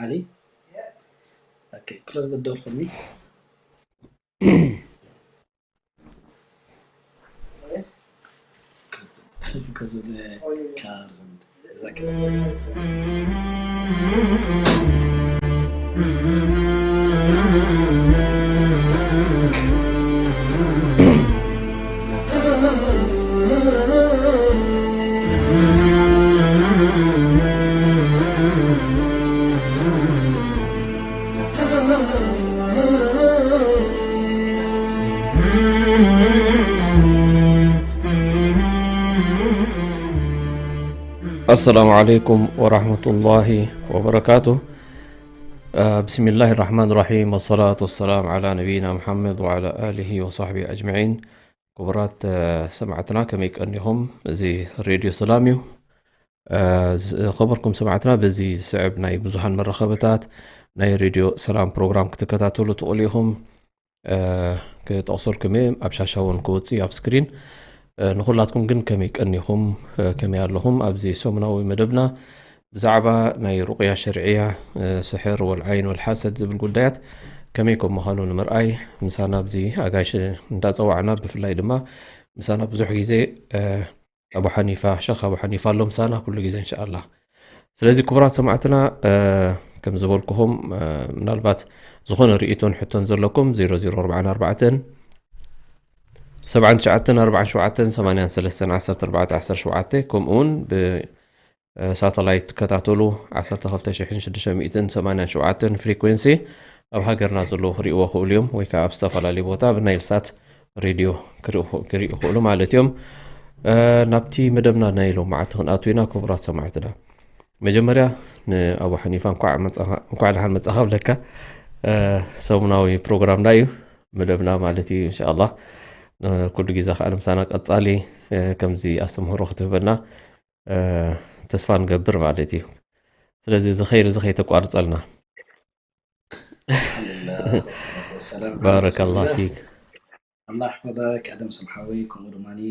Ali? Okay, close the door for me. Close the door because of the cars and that kind of السلام عليكم ورحمة الله وبركاته. آه، بسم الله الرحمن الرحيم، والصلاة والسلام على نبينا محمد وعلى آله وصحبه أجمعين. ክቡራት፣ እ፣ ሰማዕትና ከመይ ቀኒኹም? እዚ ሬድዮ ሰላም እዩ። እ፣ ዝ-፣ ዝኸበርኩም ሰማዕትና፣ በዚ ዝስዕብ ናይ ብዙሃን መራኸብታት ናይ ሬድዮ ሰላም ፕሮግራም ክትከታተሉ ትኽእሉ ኢኹም። እ፣ ክጠቕሰልኩም እየ፣ ኣብ ሻሻ እውን ክወፅእ እዩ ኣብ ስክሪን። እ፣ ንኹላትኩም ግን ከመይ ቀኒኹም? እ፣ ከመይ ኣለኹም? ኣብዚ ሰሙናዊ መደብና ብዛዕባ ናይ ሩቕያ ሸርዕያ፣ እ፣ ስሕር ወልዓይን ወልሓሰድ ዝብል ጉዳያት ከመይ ከም ምዃኑ ንምርኣይ ምሳና ኣብዚ ኣጋይሽ እንዳፀዋዕና፣ ብፍላይ ድማ ምሳና ብዙሕ ግዜ፣ እ፣ ኣቡ ሓኒፋ፣ ሸኽ ኣቡ ሓኒፋ ኣሎ ምሳና ኩሉ ግዜ እንሻኣላ። ስለዚ ክቡራት ሰማዕትና፣ እ፣ ከም ዝበልኩኹም፣ እ፣ ምናልባት ዝኾነ ርእይቶን ሕቶን ዘለኩም ዜሮ ዜሮ ኣርባዕተ ኣርባዕተ ሰብዓን ትሽዓተን ኣርባዕን ሸውዓተን ሰማንያን ሰለስተን ዓሰርተ ኣርባዕተ ዓሰርተ ሸውዓተ፣ ከምኡ እውን ብ ሳተላይት ትከታተሉ ዓሰርተ ክልተ ሽሕን ሽዱሽተ ሚእትን ሰማንያን ሸውዓተን ፍሪኩንሲ ኣብ ሃገርና ዘለዉ ክርእይዎ ክእሉ እዮም፣ ወይ ከዓ ኣብ ዝተፈላለዩ ቦታ ብናይል ሳት ሬድዮ ክርእዩ ክእሉ ማለት እዮም። እ፣ ናብቲ መደብና ናይ ሎማዓቲ ክንኣቱ ኢና። ክቡራት ሰማዕትና፣ መጀመርያ ንኣቡ ሓኒፋ እንኳዕ መጻኻ-፣ እንኳዕ ደሓን መጻኻ ብለካ። እ፣ ሰሙናዊ ፕሮግራምና እዩ፣ መደብና ማለት እዩ። እንሻኣላህ፣ እ፣ ኩሉ ግዜ ከዓ ንምሳና ቀጻሊ፣ እ፣ ከምዚ ኣስተምህሮ ክትህበና፣ እ፣ ተስፋ ንገብር ማለት እዩ። ስለዚ እዚ ኸይር እዚ ከይተቋርጸልና። ኣልሓምዱሊላህ፣ ሰላም ባረከላህ ዓለይኩም። ፊክ። ኣላህ ይሕፈظك ኣደም ስምሓዊ፣ ከምኡ ድማ፣ እ፣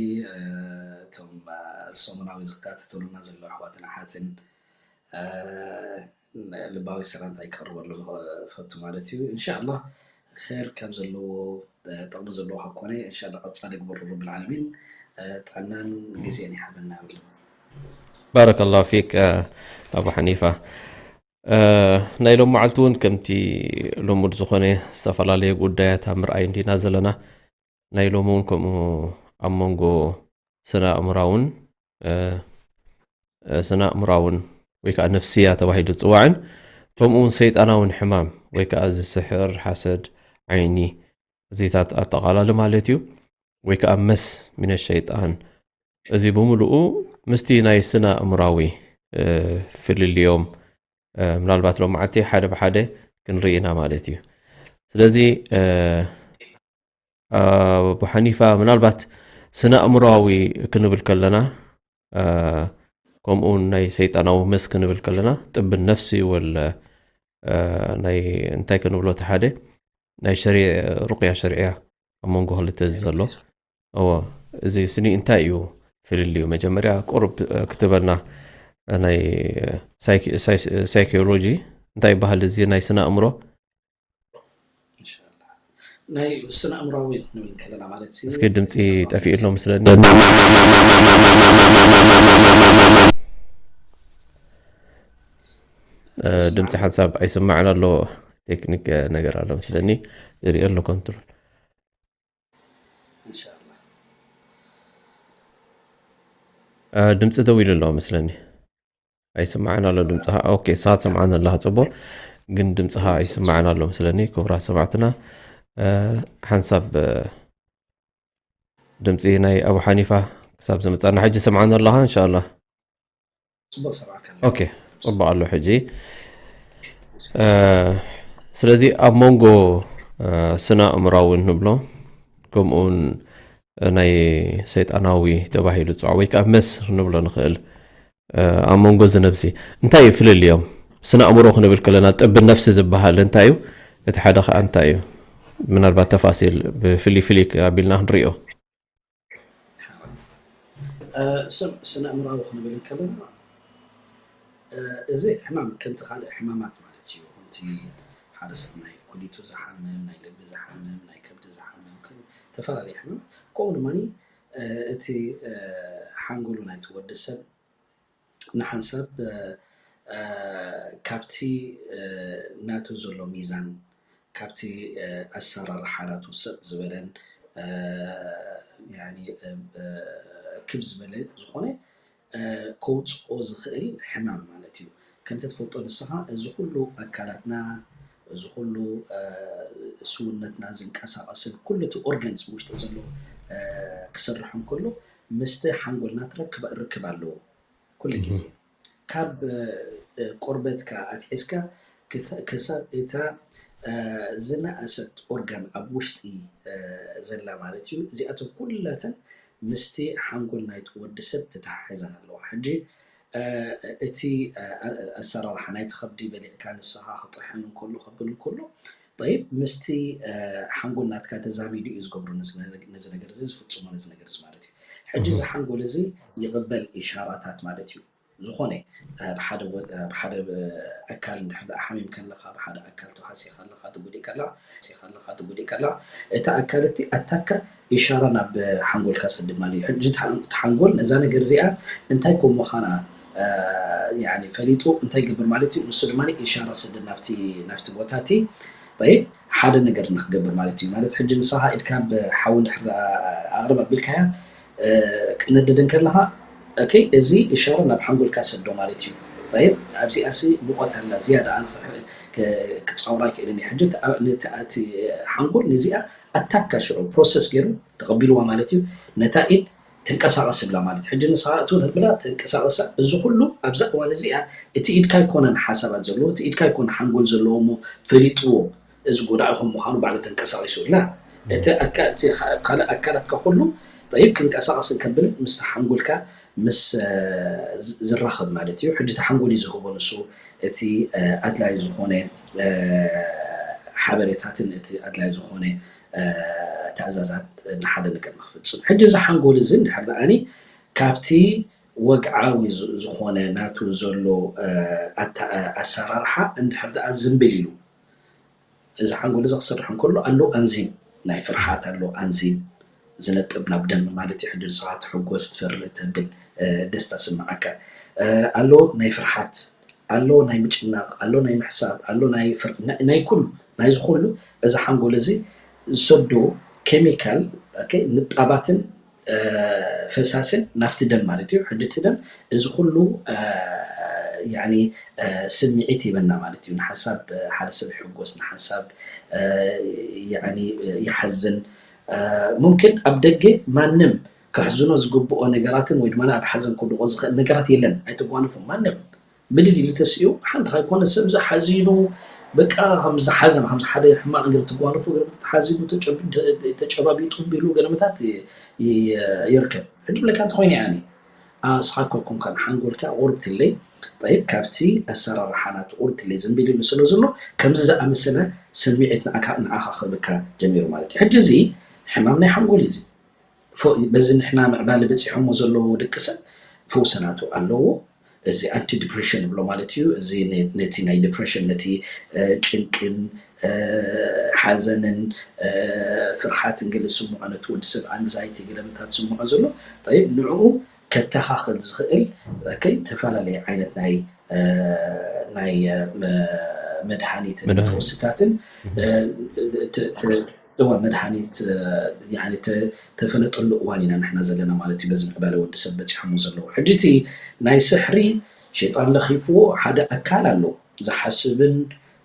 እቶም፣ እ፣ ሰሙናዊ ዝከታተሉና ዘለዉ ኣሕዋትን ኣሓትን፣ እ፣ ልባዊ ሰላምታይ ከቕርበሉ እፈቱ ማለት እዩ። እንሻኣላህ ኸይር ካብ ዘለዎ፣ እ፣ ጥቕሚ ዘለዎ ካብ ኮነ እንሻኣላህ ቀጻሊ ግበሩ ረብል ዓለሚን፣ እ፣ ጥዕናን ግዜን ይሃበና ይብል። ባረከላሁ ፊክ፣ እ፣ ኣቡ ሓኒፋ። እ፣ ናይ ሎም መዓልቲ እውን ከምቲ ልሙድ ዝኾነ ዝተፈላለየ ጉዳያት ኣብ ምርኣይ እንዲና ዘለና። ናይ ሎሚ እውን ከምኡ ኣብ መንጎ ስነ ኣእምራውን፣ እ፣ እ፣ ስነ ኣእምራውን ወይ ከዓ ነፍስያ ተባሂሉ ዝፅዋዕን ከምኡ እውን ሰይጣናውን ሕማም ወይ ከዓ እዚ ስሕር፣ ሓሰድ፣ ዓይኒ፣ እዚታት ኣጠቓላሊ ማለት እዩ፣ ወይ ከዓ መስ ሚነ ሸይጣን፣ እዚ ብምሉኡ ምስቲ ናይ ስነ ኣእምራዊ፣ እ፣ ፍልልዮም፣ እ፣ ምናልባት ሎም መዓልቲ ሓደ ብሓደ ክንርኢ ኢና ማለት እዩ። ስለዚ፣ እ፣ ኣቡ ሓኒፋ፣ ምናልባት ስነ ኣእምሮኣዊ ክንብል ከለና፣ እ፣ ከምኡ ናይ ሰይጣናዊ መስ ክንብል ከለና፣ ጥብ ነፍሲ ወለ፣ እ፣ ናይ እንታይ ክንብሎ፣ እቲ ሓደ ናይ ሸሪ-፣ ሩቅያ ሸርዕያ ኣብ መንጎ ክልተ እዚ ዘሎ። እዎ፣ እዚ ስኒ እንታይ እዩ ፍልልዩ? መጀመርያ ቁሩብ፣ እ፣ ክትበልና፣ እ፣ ናይ ሳይክ-፣ ሳይ-፣ ሳይኮሎጂ እንታይ ይበሃል? እዚ ናይ ስነ ኣእምሮ። ኢንሻላህ። ናይ ስነ ኣእምራዊ ክንብል ከለና ማለት ሲ-፣ እስኪ ድምፂ ጠፊኡ ኣሎ መስለኒ። እ፣ ድምፂ ሓንሳብ ኣይስማዕን ኣሎ። ቴክኒክ፣ እ፣ ነገር ኣሎ መስለኒ። ይርኢ ኣሎ ኮንትሮል። ኢንሻላህ። እ፣ ድምፂ ደው ኢሉ ኣሎ መስለኒ። ኣይስማዕን ኣሎ ድምፅኻ። ኦኬ፣ ንስኻ ትሰምዓኒ ኣለኻ፣ ፅቡቕ። ግን ድምፅኻ ኣይስማዕን ኣሎ መስለኒ። ክቡራት ሰማዕትና፣ እ፣ ሓንሳብ፣ እ፣ ድምፂ ናይ ኣቡ ሓኒፋ ክሳብ ዝመፅኣና። ሕጂ ሰምዓኒ ኣለኻ? እንሻላ። ፅቡቕ ሰማዕካ ኣለኹ። ኦኬ፣ ፅቡቕ ኣሎ ሕጂ። እ፣ ስለዚ ኣብ መንጎ፣ እ፣ ስነ ኣእምራዊ ንብሎ፣ ከምኡውን ናይ ሰይጣናዊ ተባሂሉ ዝፅዋዕ ወይ ከዓ መስ ንብሎ ንኽእል፣ እ፣ ኣብ መንጎ እዚ ነብሲ እንታይ እዩ ፍልልዮም? ስነ ኣእምሮ ክንብል ከለና ጥብ ነፍሲ ዝበሃል እንታይ እዩ? እቲ ሓደ ከዓ እንታይ እዩ? ምናልባት ተፋሲል ብፍልይ ፍልይ ኣቢልና ክንሪኦ። እ፣ ስም-፣ ስነ ኣእምራዊ ክንብል ከለና፣ እ፣ እዚ ሕማም ከምቲ ካልእ ሕማማት ማለት እዩ። እቲ ሓደ ሰብ ናይ ኩሊቱ ዝሓምም፣ ናይ ልቢ ዝሓምም፣ ናይ ከብዲ ዝሓምም፣ ከም ዝተፈላለዩ ሕማማት፣ ከምኡ ድማ እቲ ሓንጎሉ ናይቲ ወዲ ሰብ ንሓንሳብ ካብቲ ናቱ ዘሎ ሚዛን፣ ካብቲ ኣሰራርሓ ናቱ ስቕ ዝበለን ክብ ዝበለ ዝኾነ ከውፅኦ ዝኽእል ሕማም ማለት እዩ። ከምቲ ትፈልጦ ንስኻ፣ እዚ ኩሉ ኣካላትና፣ እዚ ኩሉ ስውነትና ዝንቀሳቐስን ኩሉ እቲ ኦርጋንስ ውሽጢ ዘሎ ክሰርሕ እንከሎ ምስቲ ሓንጎልና ትረክብ ርክብ ኣለዎ። ኩሉ ግዜ ካብ ቆርበትካ ኣትሒዝካ ክሳብ እታ ዝነኣሰት ኦርጋን ኣብ ውሽጢ ዘላ ማለት እዩ። እዚኣቶም ኩላተን ምስቲ ሓንጎል ናይቲ ወዲ ሰብ ተተሓሒዘን ኣለዋ። ሕጂ እቲ ኣሰራርሓ ናይቲ ከብዲ በሊዕካ ንስኻ ክጥሕን እንከሎ ከብል እንከሎ፣ ጠይብ ምስቲ ሓንጎል ናትካ ተዛሚዱ እዩ ዝገብሮ ነዚ ነገር እዚ ዝፍፅሞ ነዚ ነገር እዚ ማለት እዩ። ሕጂ እዚ ሓንጎል እዚ ይቕበል ኢሻራታት ማለት እዩ። ዝኾነ ብሓደ ኣካል እንድሕር ደኣ ሓሚምካ ኣለኻ፣ ብሓደ ኣካል ተዋሲኻ ኣለኻ፣ ተጎዲእካ ኣለኻ፣ ተጎዲእካ ኣለኻ፣ እቲ ኣካል እቲ ኣታካ ኢሻራ ናብ ሓንጎልካ ሰድድ ማለት እዩ። ሕጂ እቲ ሓንጎል ነዛ ነገር እዚኣ እንታይ ከም ምዃና ፈሊጡ እንታይ ይገብር ማለት እዩ። ንሱ ድማ ኢሻራ ሰድድ ናብቲ ናብቲ ቦታ እቲ ጠይብ ሓደ ነገር ንክገብር ማለት እዩ። ማለት ሕጂ ንስኻ ኢድካ ብሓዊ እንድሕር ኣቕርብ ኣቢልካያ ክትነድድ እንከለኻ okay፣ እዚ ኢሻራ ናብ ሓንጎልካ ሰዶ ማለት እዩ። ጠይብ ኣብዚኣ ሲ ሙቐት ኣላ ዝያዳ ኣነ ክትፃወራ ኣይክእልን እየ። ሕጂ እቲ ሓንጎል ነዚኣ ኣታካ ሽዑ ፕሮሰስ ገይሩ ተቐቢልዋ ማለት እዩ። ነታ ኢድ ትንቀሳቐስ ይብላ ማለት እዩ። ሕጂ ንስኻ እቱ ተብላ ትንቀሳቐሳ። እዚ ኩሉ ኣብዛ እዋን እዚኣ እቲ ኢድካ ኣይኮነን ሓሳባት ዘለዎ፣ እቲ ኢድካ ኣይኮነ ሓንጎል ዘለዎ እሞ ፈሊጥዎ እዚ ጎዳኢ ከም ምዃኑ ባዕሉ ተንቀሳቒሱ። ላ እቲ ካልእ ኣካላትካ ኩሉ ጠይብ ክንቀሳቐስን ከብልን ምስ ሓንጎልካ ምስ ዝራኸብ ማለት እዩ። ሕጂ እቲ ሓንጎል እዩ ዝህቦ ንሱ እቲ ኣድላይ ዝኾነ ሓበሬታትን እቲ ኣድላይ ዝኾነ ትእዛዛት ንሓደ ነገር ንክፍፅም። ሕጂ እዚ ሓንጎል እዚ እንድሕር ደኣኒ ካብቲ ወግዓዊ ዝኾነ ናቱ ዘሎ ኣሰራርሓ እንድሕር ደኣ ዝንብል ኢሉ፣ እዚ ሓንጎል እዚ ክሰርሕ እንከሎ ኣሎ ኣንዚም፣ ናይ ፍርሓት ኣሎ ኣንዚም ዝነጥብ ናብ ደም ማለት እዩ። ሕጂ ንስኻ ትሕጎስ፣ ትፈርህ፣ ተብል፣ ደስታ ስምዓካ ኣሎ ናይ ፍርሓት ኣሎ ናይ ምጭናቕ ኣሎ ናይ ምሕሳብ ኣሎ ናይ ናይ ኩሉ ናይዚ ኩሉ እዚ ሓንጎል እዚ ዝሰዶ ኬሚካል ንጣባትን ፈሳስን ናብቲ ደም ማለት እዩ። ሕጂ እቲ ደም እዚ ኩሉ ስምዒት ይበና ማለት እዩ። ንሓንሳብ ሓደ ሰብ ይሕጎስ፣ ንሓንሳብ ይሓዝን። ሙምኪን ኣብ ደገ ማንም ከሕዝኖ ዝግብኦ ነገራትን ወይ ድማ ኣብ ሓዘን ክውድቖ ዝኽእል ነገራት የለን። ኣይተጓንፉ። ማንም ብልል ኢሉ ተሲኡ ሓንቲ ካይኮነ ሰብ ዝሓዚኑ በቃ ከም ዝሓዘን ከም ሓደ ሕማቕ ነገር ትጓንፉ ገለ ተሓዚኑ ተጨባቢጡ ቢሉ ገለመታት ይርከብ። ሕጂ ብለካ እንተኮይነ ያኒ ኣስኻ ኮኩም ካል ሓንጎልካ ቁርብትለይ ጠይብ ካብቲ ኣሰራርሓ ናቱ ቁርብትለይ ዘንቢልሉ ስለ ዘሎ ከምዚ ዝኣመሰለ ስምዒት ንዓኻ ክህበካ ጀሚሩ ማለት እዩ። ሕጂ እዚ ሕማም ናይ ሓንጎል እዩ። በዚ ንሕና ምዕባለ በፂሖሞ ዘለዉ ደቂ ሰብ ፈውሲ ናቱ ኣለዎ። እዚ ኣንቲ ዲፕሬሽን ይብሎ ማለት እዩ። እዚ ነቲ ናይ ዲፕሬሽን ነቲ ጭንቅን ሓዘንን ፍርሓትን ገለ ዝስምዖ ነቲ ወዲ ሰብ ኣንግዛይቲ ገለመታት ዝስምዖ ዘሎ ጠይብ ንዕኡ ከተኻኽል ዝኽእል ከይ ተፈላለየ ዓይነት ናይ ናይ መድሃኒትን ፈውስታትን እዋ መድሃኒት ተፈለጠሉ እዋን ኢና ንሕና ዘለና ማለት እዩ። በዚ ምዕባለ ወዲ ሰብ በፂሖሞ ዘለዉ ሕጂ እቲ ናይ ስሕሪ ሸይጣን ለኺፍዎ ሓደ ኣካል ኣሎ ዝሓስብን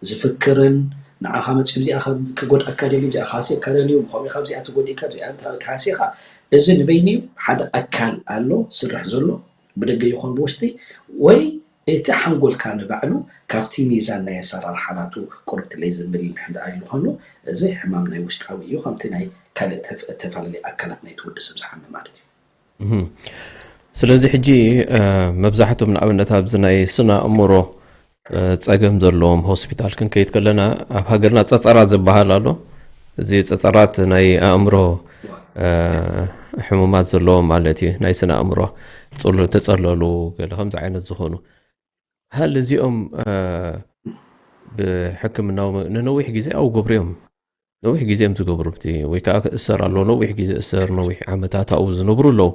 ዝፍክርን ንዓኻ መፂኡ እዚኣ ክጎድኣካ ደልዩ እዚኣ ክሃስየካ ደልዩ ብኸምኡ ካብ እዚኣ ትጎዲእካ እዚኣ ትሃስየካ። እዚ ንበይኑ ሓደ ኣካል ኣሎ ዝስራሕ ዘሎ ብደገ ይኹን ብውሽጢ ወይ እቲ ሓንጎልካ ንባዕሉ ካብቲ ሚዛን ናይ ኣሰራርሓ ናቱ ቁርብትለይ ዝብል ንሕና ኢሉ ኮይኑ እዚ ሕማም ናይ ውሽጣዊ እዩ ከምቲ ናይ ካልእ ተፈላለየ ኣካላት ናይቲ ወዲ ሰብ ዝሓመ ማለት እዩ። ስለዚ ሕጂ መብዛሕትኦም ንኣብነት ኣብዚ ናይ ስነ ኣእምሮ ፀገም ዘለዎም ሆስፒታል ክንከይድ ከለና ኣብ ሃገርና ፀፀራት ዝበሃል ኣሎ። እዚ ፀፀራት ናይ ኣእምሮ ሕሙማት ዘለዎም ማለት እዩ። ናይ ስነ ኣእምሮ ተፀለሉ ገለ ከምዚ ዓይነት ዝኾኑ ሃል እዚኦም ብሕክምናዊ መ- ንነዊሕ ግዜ ኣብኡ ገብሩ እዮም። ነዊሕ ግዜ እዮም ዝገብሩ። እቲ ወይ ከዓ ክእሰር ኣሎ፣ ነዊሕ ግዜ እሰር፣ ነዊሕ ዓመታት ኣብኡ ዝነብሩ ኣለዉ።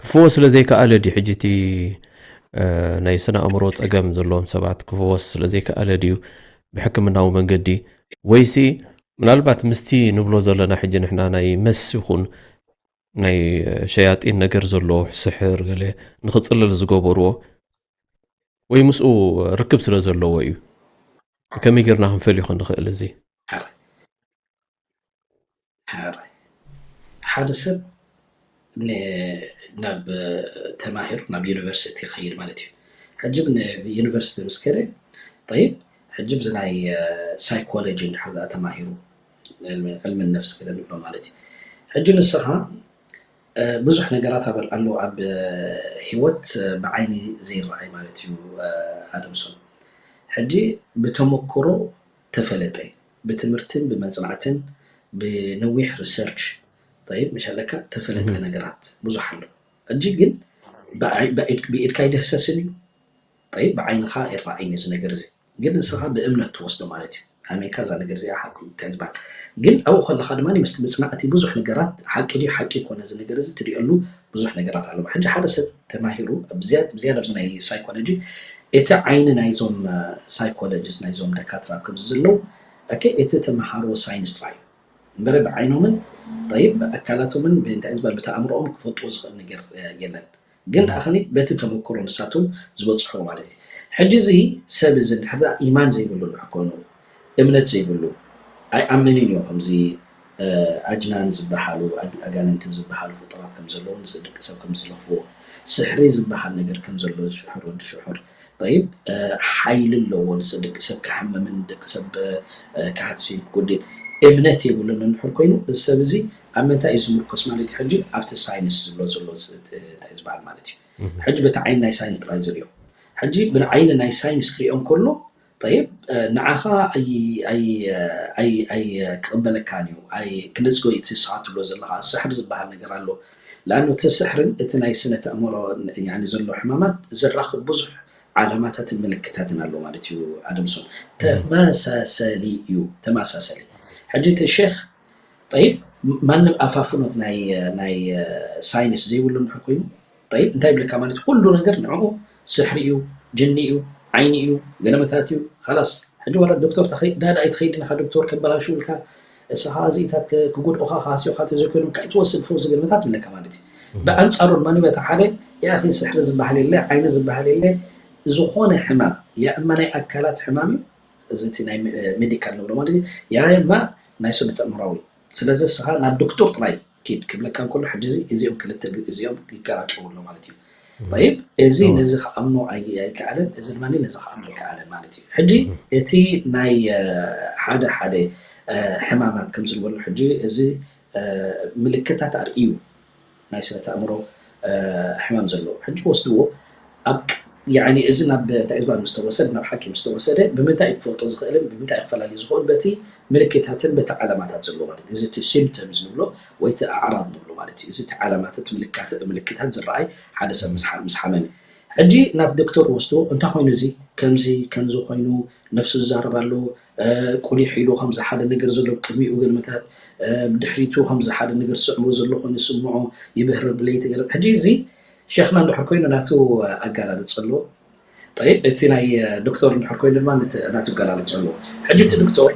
ክፍወስ ስለ ዘይከኣለ ድዩ ሕጂ እቲ እ፣ ናይ ስነ ኣእምሮ ጸገም ዘለዎም ሰባት ክፍወስ ስለ ዘይከኣለ ድዩ ብሕክምናዊ መንገዲ? ወይሲ ምናልባት ምስቲ ንብሎ ዘለና ሕጂ ንሕና ናይ መስ ይኹን ናይ ሸያጢን ነገር ዘለዎ ስሕር ገለ ንኽጽልል ዝገበርዎ ወይ ምስኡ ርክብ ስለ ዘለዎ እዩ? ከመይ ጌርና ክንፈልዮ ክንኽእል እዚ? ሓደ ሰብ ናብ ተማሂሩ ናብ ዩኒቨርሲቲ ክኸይድ ማለት እዩ። ሕጂ ዩኒቨርሲቲ ምስ ከደ ጠይብ ሕጂ ብዚ ናይ ሳይኮሎጂ እንድሕር ኣ ተማሂሩ ዕልሚ ነፍስ ክደ ንብሎ ማለት እዩ። ሕጂ ንስኻ ብዙሕ ነገራት ኣበል ኣሎ ኣብ ህይወት ብዓይኒ ዘይረኣይ ማለት እዩ ኣደምሶን። ሕጂ ብተመክሮ ተፈለጠ ብትምህርትን ብመፅናዕትን ብነዊሕ ሪሰርች ጠይብ መሻለካ ተፈለጠ ነገራት ብዙሕ ኣሎ። ሕጂ ግን ብኢድካ ይደህሰስን እዩ ጠይብ ብዓይንኻ ይረኣይን እዚ ነገር እዚ ግን ንስኻ ብእምነት ትወስዶ ማለት እዩ። ኣሜንካ እዛ ነገር እዚኣ ሓቂ እንታይ ዝበሃል ግን ኣብኡ ከለኻ ድማ ምስቲ ምፅናዕቲ ብዙሕ ነገራት ሓቂ ድዩ ሓቂ ይኮነ እዚ ነገር እዚ ትሪእሉ ብዙሕ ነገራት ኣለዎ። ሕጂ ሓደ ሰብ ተማሂሩ ብዝያድ ኣብዚ ናይ ሳይኮሎጂ እቲ ዓይኒ ናይዞም ሳይኮሎጂስት ናይዞም ደካትራ ከምዚ ዘለዉ እቲ ተምሃርዎ ሳይንስ ጥራይ እዩ እምበረ ብዓይኖምን ጠይብ ብኣካላቶምን ብእንታይ ዝበሃል ብተኣምሮኦም ክፈልጥዎ ዝኽእል ነገር የለን። ግን ደኣ ከኒ በቲ ተመክሮ ንሳቶም ዝበፅሑ ማለት እዩ። ሕጂ እዚ ሰብ እዚ እንድሕር ደኣ ኢማን ዘይብሉ እንድሕር ኮይኑ እምነት ዘይብሉ ኣይኣምንን እዩ ከምዚ ኣጅናን ዝበሃሉ ኣጋንንትን ዝበሃሉ ፍጡራት ከም ዘለዉ ንስድቂ ሰብ ከም ዝለኽፍዎ ስሕሪ ዝበሃል ነገር ከም ዘሎ ሽሑር ወዲ ሽሑር ጠይብ ሓይሊ ኣለዎ ንስድቂ ሰብ ክሕምምን ደቂ ሰብ ክሃትሲ ክጎድል እምነት የብሉን እንድሕር ኮይኑ እዚ ሰብ እዚ ኣብ ምንታይ እዩ ዝምርኮስ ማለት እዩ ሕጂ ኣብቲ ሳይንስ ዝብሎ ዘሎ እንታይ ዝበሃል ማለት እዩ ሕጂ በቲ ዓይኒ ናይ ሳይንስ ጥራይ ዝሪኦ ሕጂ ብዓይኒ ናይ ሳይንስ ክሪኦ እንከሎ ጠይብ ንዓኻ ኣይክቕበለካን እዩ ክነፅጎ እቲ ስኻ ትብሎ ዘለኻ ስሕር ዝበሃል ነገር ኣሎ ለኣኑ እቲ ስሕርን እቲ ናይ ስነ ተእምሮ ዘሎ ሕማማት ዘራኽብ ብዙሕ ዓላማታትን ምልክታትን ኣሎ ማለት እዩ ኣደምሶን ተመሳሰሊ እዩ ተመሳሰሊ ሕጂ እቲ ሼክ ጠይብ ማንም ኣፋፍኖት ናይ ናይ ሳይንስ ዘይብሉ እንድሕር ኮይኑ ጠይብ እንታይ ይብለካ ማለት ኩሉ ነገር ንዕኡ ስሕሪ እዩ ጅኒ እዩ ዓይኒ እዩ ገለመታት እዩ ላስ ሕጂ ዋላ ዶክተር ናዳ ኣይትኸይድ ኢኻ ዶክተር ከበላሽውልካ እስኻ እዚኢታት ክጉድኦኻ ካስዮኻ ተዘይኮይኖም ካይትወስድ ፈውሲ ገለመታት ይብለካ ማለት እዩ ብኣንፃሩ ድማ በታ ሓደ ያኺ ስሕሪ ዝበሃል የለ ዓይኒ ዝበሃል የለ ዝኾነ ሕማም ያእማ ናይ ኣካላት ሕማም እዩ እዚ እቲ ናይ ሜዲካል ንብሎ ማለት እዩ ያማ ናይ ስነ ተእምራዊ ስለዚ እስኻ ናብ ዶክተር ጥራይ ኪድ ክብለካ እንከሎ ሕጂ እዚ እዚኦም ክልተ እዚኦም ይጋራጨው ኣሎ ማለት እዩ ይብ እዚ ነዚ ክኣምኖ ኣይከኣለን እዚ ድማ ነዚ ክኣምኖ ኣይከኣለን ማለት እዩ ሕጂ እቲ ናይ ሓደ ሓደ ሕማማት ከም ዝንበሉ ሕጂ እዚ ምልክታት ኣርእዩ ናይ ስነ ተእምሮ ሕማም ዘለዎ ሕጂ ወስድዎ ኣብ ያኒ እዚ ናብ እንታይ ዝባል ምስተወሰደ ናብ ሓኪም ምስተወሰደ ብምንታይ ክፈልጦ ዝኽእልን ብምንታይ ክፈላለዩ ዝኽእል በቲ ምልክታትን በቲ ዓላማታት ዘለዎ ማለት እዚ እቲ ሲምፕተምስ ንብሎ ወይ እቲ ኣዕራብ ንብሎ ማለት እዩ እዚ እቲ ዓላማታት ምልክታት ዝረኣይ ሓደ ሰብ ምስ ሓመመ ሕጂ ናብ ዶክተር ወስዶ እንታይ ኮይኑ እዚ ከምዚ ከምዚ ኮይኑ ነፍሱ ዝዛረብ ኣሎ ቁሊሕ ኢሉ ከምዚ ሓደ ነገር ዘሎ ቅድሚኡ ግልምታት ብድሕሪቱ ከምዚ ሓደ ነገር ስዕቡ ዘሎ ኮይኑ ስምዖ ይብህር ብለይቲ ገለ ሕጂ እዚ ሸኽና እንድሕር ኮይኑ ናቱ ኣጋላልፅ ኣሎ ጠይብ እቲ ናይ ዶክተር እንድሕር ኮይኑ ድማ ናቱ ኣጋላልፅ ኣሎ ሕጂ እቲ ዶክተር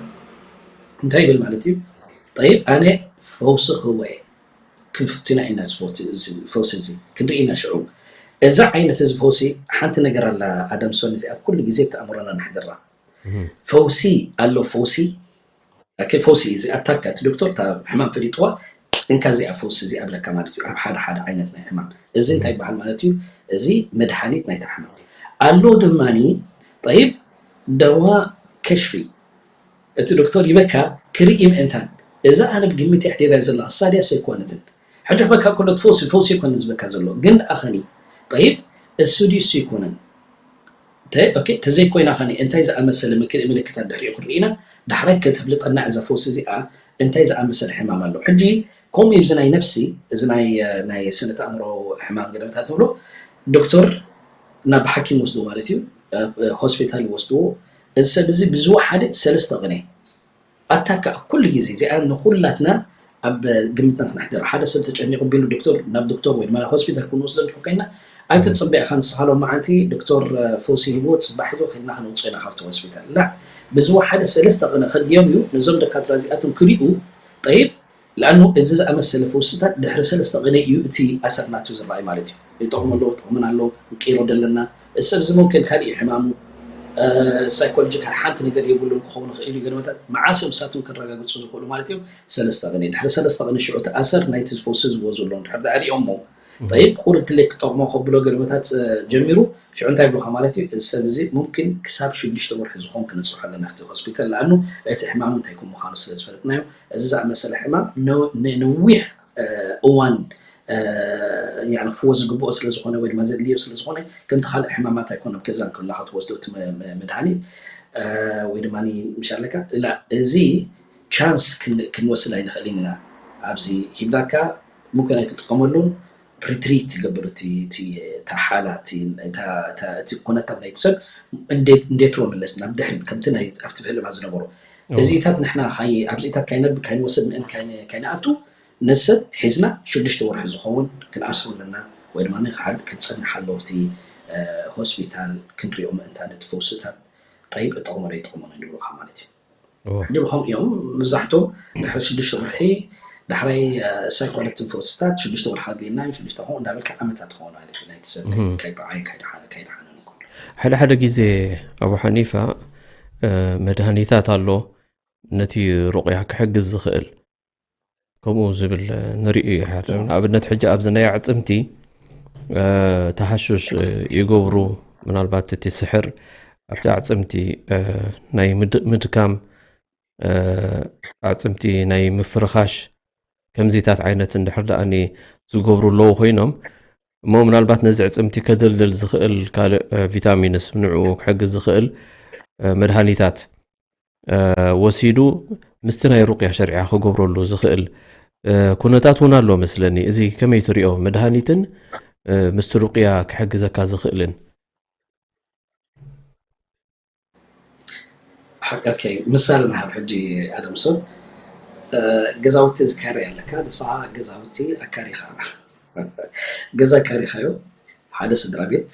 እንታይ ይብል ማለት እዩ ጠይብ ኣነ ፈውሲ ክህቦ እየ ክንፍትና ኢና ፈውሲ እዚ ክንርኢ ኢና ሽዑ እዛ ዓይነት እዚ ፈውሲ ሓንቲ ነገር ኣላ ኣደምሶን እዚኣ ኩሉ ግዜ ብተኣምሮና ንሕድራ ፈውሲ ኣሎ ፈውሲ ፈውሲ እዚ ኣታካ እቲ ዶክተር እታ ሕማም ፈሊጥዋ እንካ እዚኣ ፈውሲ እዚኣ ብለካ ማለት እዩ ኣብ ሓደ ሓደ ዓይነት ናይ ሕማም እዚ እንታይ ይበሃል ማለት እዩ እዚ መድሃኒት ናይታ ሕማም ኣሎ ድማ ጠይብ ደዋ ከሽፊ እቲ ዶክተር ይበካ ክርኢ ምእንታን እዛ ኣነ ብግምት የሕዲራ ዘለካ ሳድያ ሰይኮነትን ሕጂ ክበካ ከሎ ፈውሲ ፈውሲ ይኮነ ዝበካ ዘሎ ግን ኣኸኒ ጠይብ እሱ ድዩ እሱ ይኮነን ተዘይኮይና ኸኒ እንታይ ዝኣመሰለ ምልክታት ድሕሪኡ ክንርኢና ዳሕራይ ከተፍልጠና እዛ ፈውሲ እዚኣ እንታይ ዝኣመሰለ ሕማም ኣሎ ሕጂ ከምኡ ይብዚ ናይ ነፍሲ እዚ ናይ ስነ ተኣምሮ ሕማም ገለመታት ንብሎ ዶክተር ናብ ሓኪም ወስድዎ ማለት እዩ ሆስፒታል ይወስድዎ እዚ ሰብ እዚ ብዝወሓደ ሰለስተ ቅነ ኣታካ ኩሉ ግዜ እዚኣ ንኩላትና ኣብ ግምትና ክነሕድር። ሓደ ሰብ ተጨኒቑ ቢሉ ዶክተር፣ ናብ ዶክተር ወይ ድማ ናብ ሆስፒታል ክንወስዶ እንድሕር ኮይና ኣይትጽበ ኢኻ። ንስኻ ሎም መዓንቲ ዶክተር ፈውሲ ሂብዎ ጽባሕ ዶ ከድና ክነውፅኦ ኢና ካብቲ ሆስፒታል ላ ብዝወሓደ ሰለስተ ቅነ ከድዮም እዩ ነዞም ደካትራ እዚኣቶም ክሪኡ። ጠይብ፣ ለኣኑ እዚ ዝኣመሰለ ፈውስታት ድሕሪ ሰለስተ ቅነ እዩ እቲ ኣሰር ናቱ ዝረኣይ ማለት እዩ። ይጠቕሙ ኣለዎ፣ ጥቕምን ኣለዎ፣ ንቀይሮ ደለና። እዚ ሰብ እዚ ሙምክን ካልእ እዩ ሕማሙ፣ ሳይኮሎጂካል ሓንቲ ነገር የብሉን ክኸውን ይኽእል እዩ። ገለመታት መዓስ እዮም ንሳቶም ከረጋግፁ ዝኽእሉ ማለት እዮም? ሰለስተ ቅነ። ድሕሪ ሰለስተ ቅነ ሽዑ እቲ ኣሰር ናይቲ ፈውሲ ዝብዎ ዘለዎም ድሕር ደኣ ሪኦሞ፣ ጠይብ፣ ቁሩብ ትሌክ ክጠቕሞ ከብሎ ገለመታት ጀሚሩ፣ ሽዑ እንታይ ይብሉኻ ማለት እዩ? እዚ ሰብ እዚ ሙምክን ክሳብ ሽዱሽተ ወርሒ ዝኾን ክነፅርሖ ኣለና ኣብቲ ሆስፒታል፣ ለኣኑ እቲ ሕማሙ እንታይ ከም ምዃኑ ስለ ዝፈለጥናዮ። እዚ ዝኣመሰለ ሕማም ነዊሕ እዋን ክፍወስ ዝግብኦ ስለ ዝኾነ ወይ ድማ ዘድልዮ ስለ ዝኾነ ከምቲ ካልእ ሕማማት ኣይኮነን። ገዛ እንከለኻ ትወስዶ እቲ መድሃኒት ወይ ድማ ምሽ ኣለካ ላ እዚ ቻንስ ክንወስድ ኣይንኽእልን ኢና። ኣብዚ ሂብናካ ሙምክን ኣይትጥቀመሉን ሪትሪት ትገብር እቲ ሓላ እቲ ኩነታት ናይቲ ሰብ እንዴትሮ ምለስ ናብ ድሕሪት ከምቲ ኣብቲ ብህልማ ዝነበሮ እዚታት ንሕና ኣብዚታት ካይነብ ካይንወስድ ምእን ካይንኣቱ ነዚ ሰብ ሒዝና ሽዱሽተ ወርሒ ዝኸውን ክንኣስሩ ኣለና ወይ ድማ ክንፀንሕ ኣለዎ እቲ ሆስፒታል ክንሪኦ ምእንታ ነቲ ፈውስታት ጠይብ እጠቕሞ ዶ ይጠቕሞ ንብሉካ ማለት እዩ። ሕጂ ብከምኡ እዮም መብዛሕትኦም ድሕሪ ሽዱሽተ ወርሒ ዳሕራይ ሳይኮለትን ፈውስታት ሽዱሽተ ወርሒ ኣድልየና እዩ ሽዱሽተ ከምኡ እንዳበልካ ዓመታት ክኾኑ ማለት እዩ ናይቲ ሰብ ከይጠዓየ ከይደሓነ ከይደሓነ ንኩሉ ሓደ ሓደ ግዜ ኣቡ ሓኒፋ መድሃኒታት ኣሎ ነቲ ሩቕያ ክሕግዝ ዝኽእል ከምኡ ዝብል ንሪኦ እዩ ሓደ ንኣብነት ሕጂ ኣብዚ ናይ ኣዕፅምቲ ተሃሹሽ ይገብሩ ምናልባት እቲ ስሕር ኣብቲ ኣዕፅምቲ ናይ ምድካም ኣዕፅምቲ ናይ ምፍርኻሽ ከምዚታት ዓይነት እንድሕር ደኣኒ ዝገብሩ ኣለዉ ኮይኖም እሞ ምናልባት ነዚ ዕፅምቲ ከደልድል ዝኽእል ካልእ ቪታሚንስ ንዕኡ ክሕግዝ ዝኽእል መድሃኒታት ወሲዱ ምስቲ ናይ ሩቅያ ሸሪዓ ክገብረሉ ዝኽእል ኩነታት እውን ኣሎ መስለኒ። እዚ ከመይ ትሪኦ? መድሃኒትን ምስቲ ሩቅያ ክሕግዘካ ዝኽእልን ኦኬ ምሳሌ ንሃብ ሕጂ ኣደምሶን ገዛውቲ ዝካረ ኣለካ ንስኻ ገዛውቲ ኣካሪኻ ገዛ ካሪኻዮ ሓደ ስድራ ቤት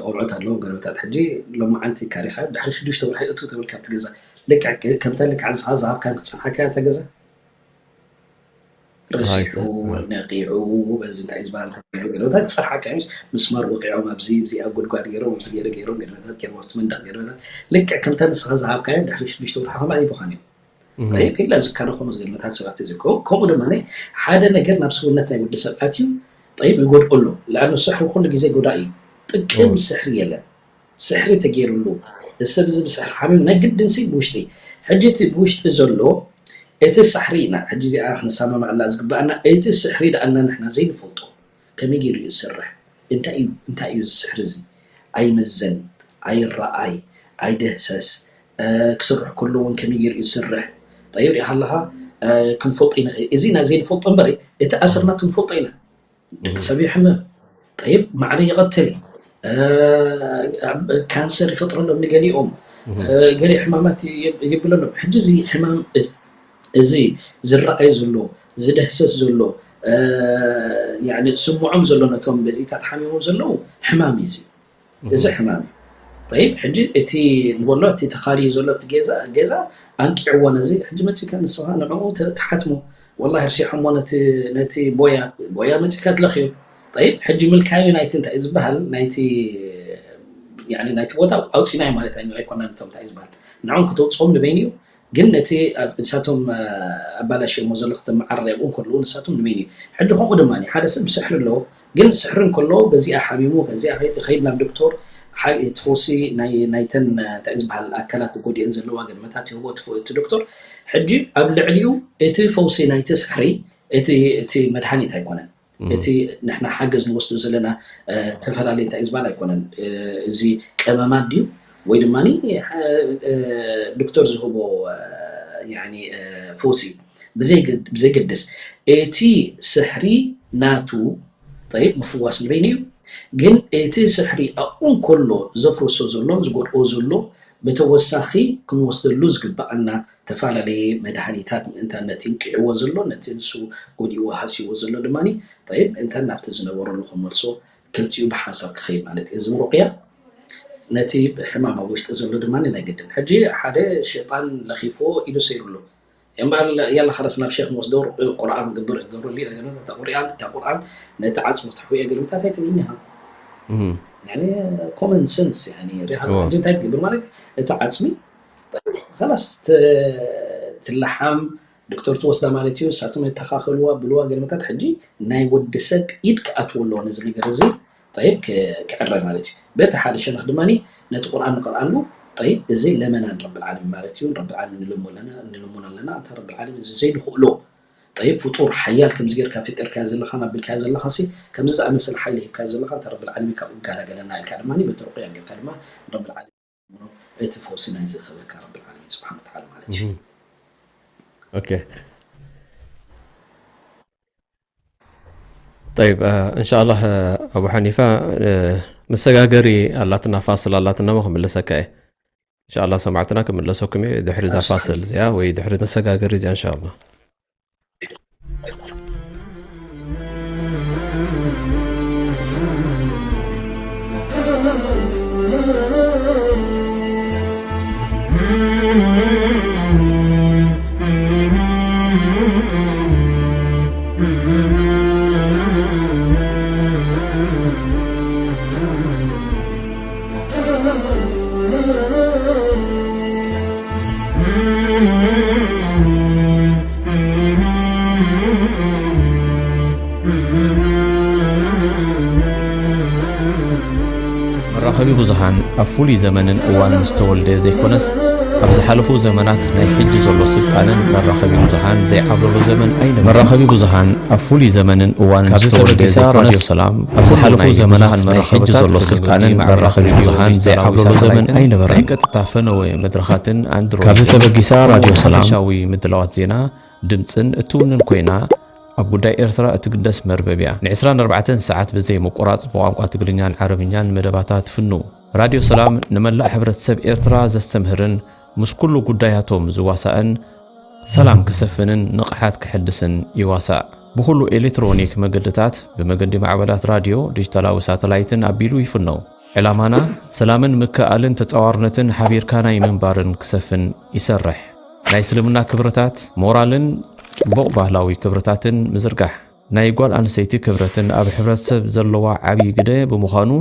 ቆልዑት ኣለዎ ገረበታት ሕጂ ሎማዓንቲ ካሪኻዮ ድሕሪ ሽዱሽተ ወርሒ እቱ ተብል ካብቲ ገዛ ልክዕ ከምታ ልክዕ ንስኻ ዝሃብካን ክፀንሓካ እታ ገዛ ረሲሑ ነቂዑ በዚ እንታይ ዝበሃል ገለመታት ፀሓ ቀሚስ ምስማር ወቂዖም ኣብዚ እዚ ኣብ ጉድጓድ ገይሮም ኣብዚ ገይረ ገይሮም ገለመታት ገይሮም ኣብቲ መንደቅ ገለመታት ልክዕ ከምታ ንስኻ ዝሃብካዮም ድሕሪ ሽዱሽተ ወርሒ ከምኣ ይበኻን እዮም ጠይብ ኢላ ዝካረ ኮኑ ገለመታት ሰባት እዚ ከምኡ ድማ ሓደ ነገር ናብ ሰውነት ናይ ወዲ ሰብ ኣትዩ ጠይብ ይጎድኦ ኣሎ ለኣኑ ስሕሪ ኩሉ ግዜ ጎዳእ እዩ ጥቅም ስሕሪ የለን ስሕሪ ተገይሩሉ እዚ ሰብ እዚ ብስሕሪ ሓሚሙ ናይ ግድን ሲ ብውሽጢ ሕጂ እቲ ብውሽጢ ዘሎ እቲ ሳሕሪ ኢና ሕጂ እዚኣ ክንሰማምዐላ ዝግበኣና እቲ ስሕሪ ደኣልና ንሕና ዘይንፈልጦ ከመይ ገይሩ እዩ ዝስርሕ እንታይ እዩ እንታይ እዩ እዚ ስሕሪ እዚ ኣይምዘን ኣይረኣይ ኣይደህሰስ ክስርሕ ከሎ እውን ከመይ ገይሩ እዩ ዝስርሕ ጠይብ ሪኢኻ ኣለኻ ክንፈልጦ ይንኽእል እዚ ኢና ዘይንፈልጦ እምበር እቲ ኣሰርና ክንፈልጦ ኢና ደቂ ሰብ ይሕምም ጠይብ ማዕረ ይቐትል ካንሰር ይፈጥረሎም ንገሊኦም ገሊ ሕማማት ይብለሎም ሕጂ እዚ ሕማም እዚ ዝረኣይ ዘሎ ዝደህሰስ ዘሎ ስምዖም ዘሎ ነቶም በዚታት ሓሚሞም ዘለዉ ሕማም እዩ እዚ እዚ ሕማም እዩ ጠይብ ሕጂ እቲ ንበሎ እቲ ተኻልዩ ዘሎ እቲ ገዛ ገዛ ኣንቂዕዎ ነዚ ሕጂ መፂካ ንስኻ ንዕኡ ትሓትሞ ወላ ርሲሖሞ ነቲ ቦያ ቦያ መፂካ ትለኽዮ ጠይብ ሕጂ ምልካዩ ናይቲ እንታይ ዝበሃል ናይቲ ናይቲ ቦታ ኣውፂናዮ ማለት ኣይኮና ነቶም እንታይ ዝበሃል ንዕኦም ክተውፅኦም ንበይኑ እዩ ግን ነቲ ንሳቶም ኣባላሽሞ ዘሎ ክተመዓረር ኣብኡ ከለዉ ንሳቶም ንበይኑ እዩ ሕጂ ከምኡ ድማ ሓደ ሰብ ስሕሪ ኣለዎ ግን ስሕሪ እንከሎ በዚኣ ሓሚሙ ከዚኣ ከይድ ናብ ዶክተር ትፈውሲ ናይተን እንታይ ዝበሃል ኣካላት ጎዲአን ዘለዋ ገድመታት ይህቦ እቲ ዶክተር ሕጂ ኣብ ልዕሊኡ እቲ ፈውሲ ናይቲ ስሕሪ እቲ መድሃኒት ኣይኮነን እቲ ንሕና ሓገዝ ንወስዶ ዘለና ተፈላለየ እንታይ ዝበሃል ኣይኮነን እዚ ቀመማት ድዩ ወይ ድማ ዶክተር ዝህቦ ፈውሲ ብዘይገድስ እቲ ስሕሪ ናቱ ጠይብ ምፍዋስ ንበይኑ እዩ ግን እቲ ስሕሪ ኣብኡ እንከሎ ዘፍርሶ ዘሎን ዝጎድኦ ዘሎ ብተወሳኺ ክንወስደሉ ዝግባኣና ተፈላለየ መድሃኒታት ምእንታን ነቲ እንቂዕዎ ዘሎ፣ ነቲ ንሱ ጎዲእዎ ሃስይዎ ዘሎ ድማ፣ ጠይብ፣ ምእንታን ናብቲ ዝነበረሉ ክንመልሶ፣ ክልቲኡ ብሓንሳብ ክኸይድ ማለት እዩ። እዚ ሩቕያ ነቲ ሕማም ኣብ ውሽጢ ዘሎ ድማ ናይ ግድን። ሕጂ ሓደ ሸይጣን ለኺፎ ኢዱ ሰይሩ ኣሎ። እምበኣር ያላ ኸላስ ናብ ሸኽ ንወስዶ፣ ቁርኣን ግብር እገብረሉ ኢና። ገለ እታ ቁርኣን፣ እታ ቁርኣን ነቲ ዓጽሚ ክትሕውዮ ገለ ምታት ኣይትብልን ኢኻ። እም። ያኒ ኮመን ሰንስ፣ ያኒ ሪኢኻ እዎ። ሕጂ እንታይ ትገብር ማለት እዩ? እቲ ዓጽሚ ኸላስ ት-፣ ትለሓም፣ ዶክተር ትወስዳ ማለት እዩ። ንሳቶም የተኻኸልዋ፣ ብልዋ፣ ገለ ምታት። ሕጂ ናይ ወዲ ሰብ ኢድ ክኣትዎ ኣለዎ ነዚ ነገር እዚ፣ ጠይብ፣ ክ-፣ ክዕረ ማለት እዩ። በቲ ሓደ ሸነኽ ድማ ነቲ ቁርኣን ንቕርኣሉ፣ ጠይብ፣ እዚ ለመና ንረብል ዓለሚን ማለት እዩ። ንረብል ዓለሚን ንልሞ ኣለና፣ ንልምኖ ኣለና። እንታ ረብል ዓለሚን እዚ ዘይንኽእሎ፣ ጠይብ፣ ፍጡር ሓያል ከምዚ ጌርካ ፈጢርካዮ ዘለኻን ኣቢልካዮ ዘለኻሲ፣ ከምዚ ዝኣመሰለ ሓይሊ ሂብካዮ ዘለኻ፣ እንታ ረብል ዓለሚን ካብኡ ገላገለና ኢልካ ድማ በቲ ሩቕያ ጌርካ ድማ ረብል ዓለሚን እቲ ፈውሲ ናይዚ ክህበካ ረብል ዓለሚን ስብሓነ ወተዓላ ማለት እዩ። እም። ኦኬ። ጠይብ፣ እ፣ እንሻኣላህ፣ እ፣ ኣቡ ሓኒፋ፣ እ፣ መሰጋገሪ ኣላትና፣ ፋስል ኣላትና፣ እሞ ክምለሰካ እየ። እንሻኣላህ ሰማዕትና ክምለሰኩም እየ ድሕሪ እዛ እሺ። ፋስል እዚኣ ወይ ድሕሪ መሰጋገሪ እዚኣ እንሻኣላህ። መራኸቢ ብዙሃን ኣብ ፍሉይ ዘመንን እዋንን ዝተወልደ ዘይኮነስ፣ ኣብ ዝሓለፉ ዘመናት ናይ ሕጂ ዘሎ ስልጣነን መራኸቢ ብዙሃን ዘይዓብለሎ ዘመን ኣይነበረን። መራኸቢ ብዙሃን ኣብ ፍሉይ ዘመንን እዋንን ካብዚ ዝተወልደ ተበጊሳ ዘይኮነስ፣ ራድዮ ሰላም ኣብ ዝሓለፉ ናይ ዘመናት ብዙሃን ናይ ሕጂ መራኸብታት ዘሎ ከም ስልጣነን ሬድዮ፣ መራኸቢ ቴሌቪዥን፣ ብዙሃን ዲጂታላዊ ዘይዓብለሎ ዘመን ሳተላይትን ኣይነበረን። ናይ ቀጥታ ፈነወ መድረኻትን ኣንድሮይድ ካብዚ ተበጊሳ ራድዮ ሰላም ሓፈሻዊ ምድላዋት ዜና፣ ድምጽን እትውንን ኮይና፣ ኣብ ጉዳይ ኤርትራ እትግደስ መርበብ እያ። ን ዕስራን ኣርባዕተን ሰዓት ብዘይ ምቁራጽ ብቋንቋ ትግርኛን ዓረብኛን መደባታ ትፍኑ። ራድዮ ሰላም ንመላእ ሕብረተሰብ ኤርትራ ዘስተምህርን ምስ ኩሉ ጉዳያቶም ዝዋሳእን፣ ሰላም ክሰፍንን ንቕሓት ክሕድስን ይዋሳእ። ብኹሉ ኤሌክትሮኒክ መገድታት፣ ብመገዲ ማዕበላት ራድዮ፣ ዲጂታላዊ ሳተላይትን ኣቢሉ ይፍነው። ዕላማና ሰላምን ምክእኣልን ተጻዋርነትን ሓቢርካ ናይ ምንባርን ክሰፍን ይሰርሕ። ናይ እስልምና ክብርታት፣ ሞራልን ጽቡቕ ባህላዊ ክብርታትን ምዝርጋሕ። ናይ ጓል ኣንስተይቲ ክብረትን ኣብ ሕብረተሰብ ዘለዋ ዓብዪ ግደ ብምዃኑ፣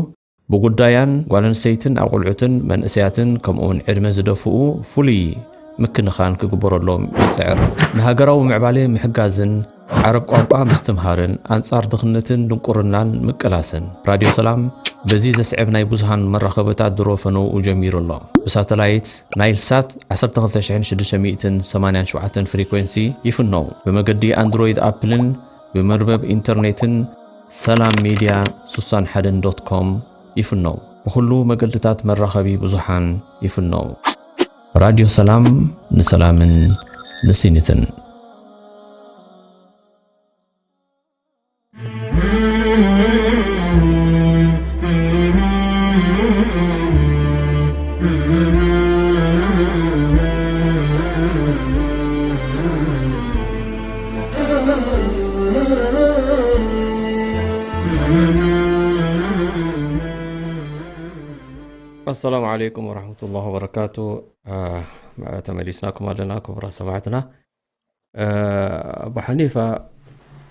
ብጉዳያን ጓል ኣንስተይትን ኣቑልዑትን መንእሰያትን ከምኡውን ዕድመ ዝደፍኡ ፍሉይ ምክንኻን ክግበረሎም ይጽዕር። ንሃገራዊ ምዕባለ ምሕጋዝን ዓረብ ቋንቋ ምስትምሃርን ኣንጻር ድኽነትን ድንቁርናን ምቅላስን። ራድዮ ሰላም በዚ ዘስዕብ ናይ ብዙሃን መራኸብታት ድሮ ፈነውኡ ጀሚሩ ኣሎ። ብሳተላይት ናይል ሳት ዓሰርተ ክልተ ሽሕን ሽዱሽተ ሚእትን ሰማንያን ሸውዓተን ፍሪኮንሲ ይፍነው። ብመገዲ ኣንድሮይድ ኣፕልን ብመርበብ ኢንተርኔትን ሰላም ሚድያ ስሳን ሓደን ዶት ኮም ይፍነው። ብኹሉ መገድታት መራኸቢ ብዙሓን ይፍነው። ራድዮ ሰላም፣ ንሰላምን ንሲኒትን። ኣሰላሙ ዓለይኩም ወረሕመቱላሂ ወበረካቱ። አ፣ ተመሊስናኩም ኣለና ክቡራት ሰማዕትና። አ፣ ኣቡ ሓኒፋ፣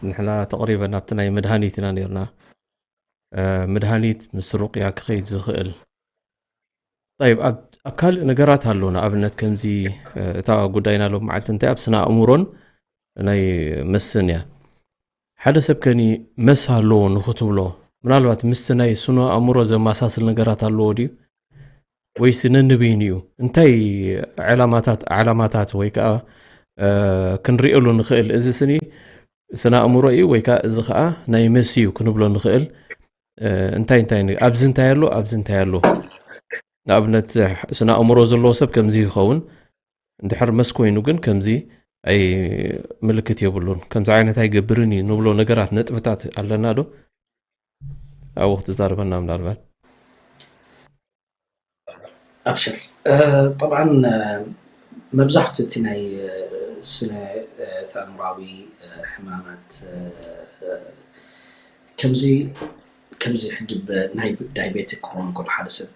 ንሕና ተቕሪበን ኣብቲ ናይ መድሃኒት ኢና ነይርና። አ፣ መድሃኒት ምስ ሩቅያ ክኸይድ ዝኽእል። ጠይብ፣ ኣብ፣ ኣብ ካልእ ነገራት ኣሎ። ንኣብነት ከምዚ፣ አ፣ እታ ጉዳይና ሎም መዓልቲ እንታይ ኣብ ስነ ኣእምሮን ናይ መስን እያ። ሓደ ሰብ ከኒ መስ ኣለዎ ንኽትብሎ፣ ምናልባት ምስቲ ናይ ስነ ኣእምሮ ዘመሳስል ነገራት ኣለዎ ድዩ? ወይስ ነንበይኑ እዩ? እንታይ ዕላማታት፣ ዓላማታት ወይ ከኣ፣ እ፣ ክንሪኤሉ ንኽእል? እዚ ስኒ ስነ ኣእምሮ እዩ ወይ ከኣ እዚ ኸኣ ናይ መስ እዩ ክንብሎ ንኽእል? እ፣ እንታይ እንታይ ን-፣ ኣብዚ እንታይ ኣሎ፣ ኣብዚ እንታይ ኣሎ? ንኣብነት፣ ስነ ኣእምሮ ዘለዎ ሰብ ከምዚ ይኸውን፣ እንድሕር መስ ኮይኑ ግን ከምዚ ኣይ ምልክት የብሉን። ከምዚ ዓይነት ኣይገብርን እዩ ንብሎ ነገራት፣ ነጥብታት ኣለና ዶ? ኣብኡ ክትዛረበና ምናልባት። ኣብሽር። ጠብዓን መብዛሕትኡ እቲ ናይ ስነ ተኣምራዊ ሕማማት ከምዚ ከምዚ ሕጂ ናይ ዳይቤቲክ ክኸውን ከሎ ሓደ ሰብ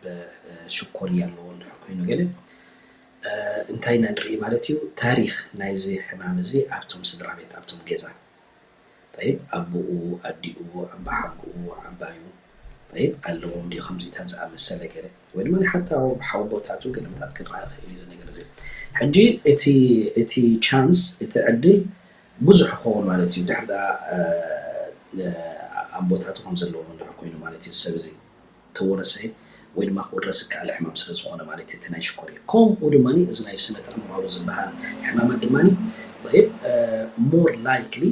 ሽኮርያ ኣለዎ እንድሕር ኮይኑ ገለ እንታይ ኢና ንርኢ ማለት እዩ። ታሪኽ ናይዚ ሕማም እዚ ኣብቶም ስድራ ቤት ኣብቶም ገዛ ጠይብ ኣቦኡ ኣዲኡ ኣባሓጎኡ ዓባዩ ጠይብ ኣለዎም ድዩ ከምዚታት ዝኣመሰለ ገለ ወይ ድማ ሓታ ሓወቦታቱ ገለታት ክረኣ ይኽእል እዩ ነገር እዚ። ሕጂ እቲ እቲ ቻንስ እቲ ዕድል ብዙሕ ይኸውን ማለት እዩ። ድሕር ደኣ ኣቦታቱ ከም ዘለዎም እንድሕር ኮይኑ ማለት እዩ ሰብ እዚ ተወረሰ ወይ ድማ ክውረስ ዝከኣለ ሕማም ስለ ዝኾነ ማለት እቲ ናይ ሽኮር እዩ። ከምኡ ድማ እዚ ናይ ስነ ተኣምራዊ ዝበሃል ሕማማት ድማ ሞር ላይክሊ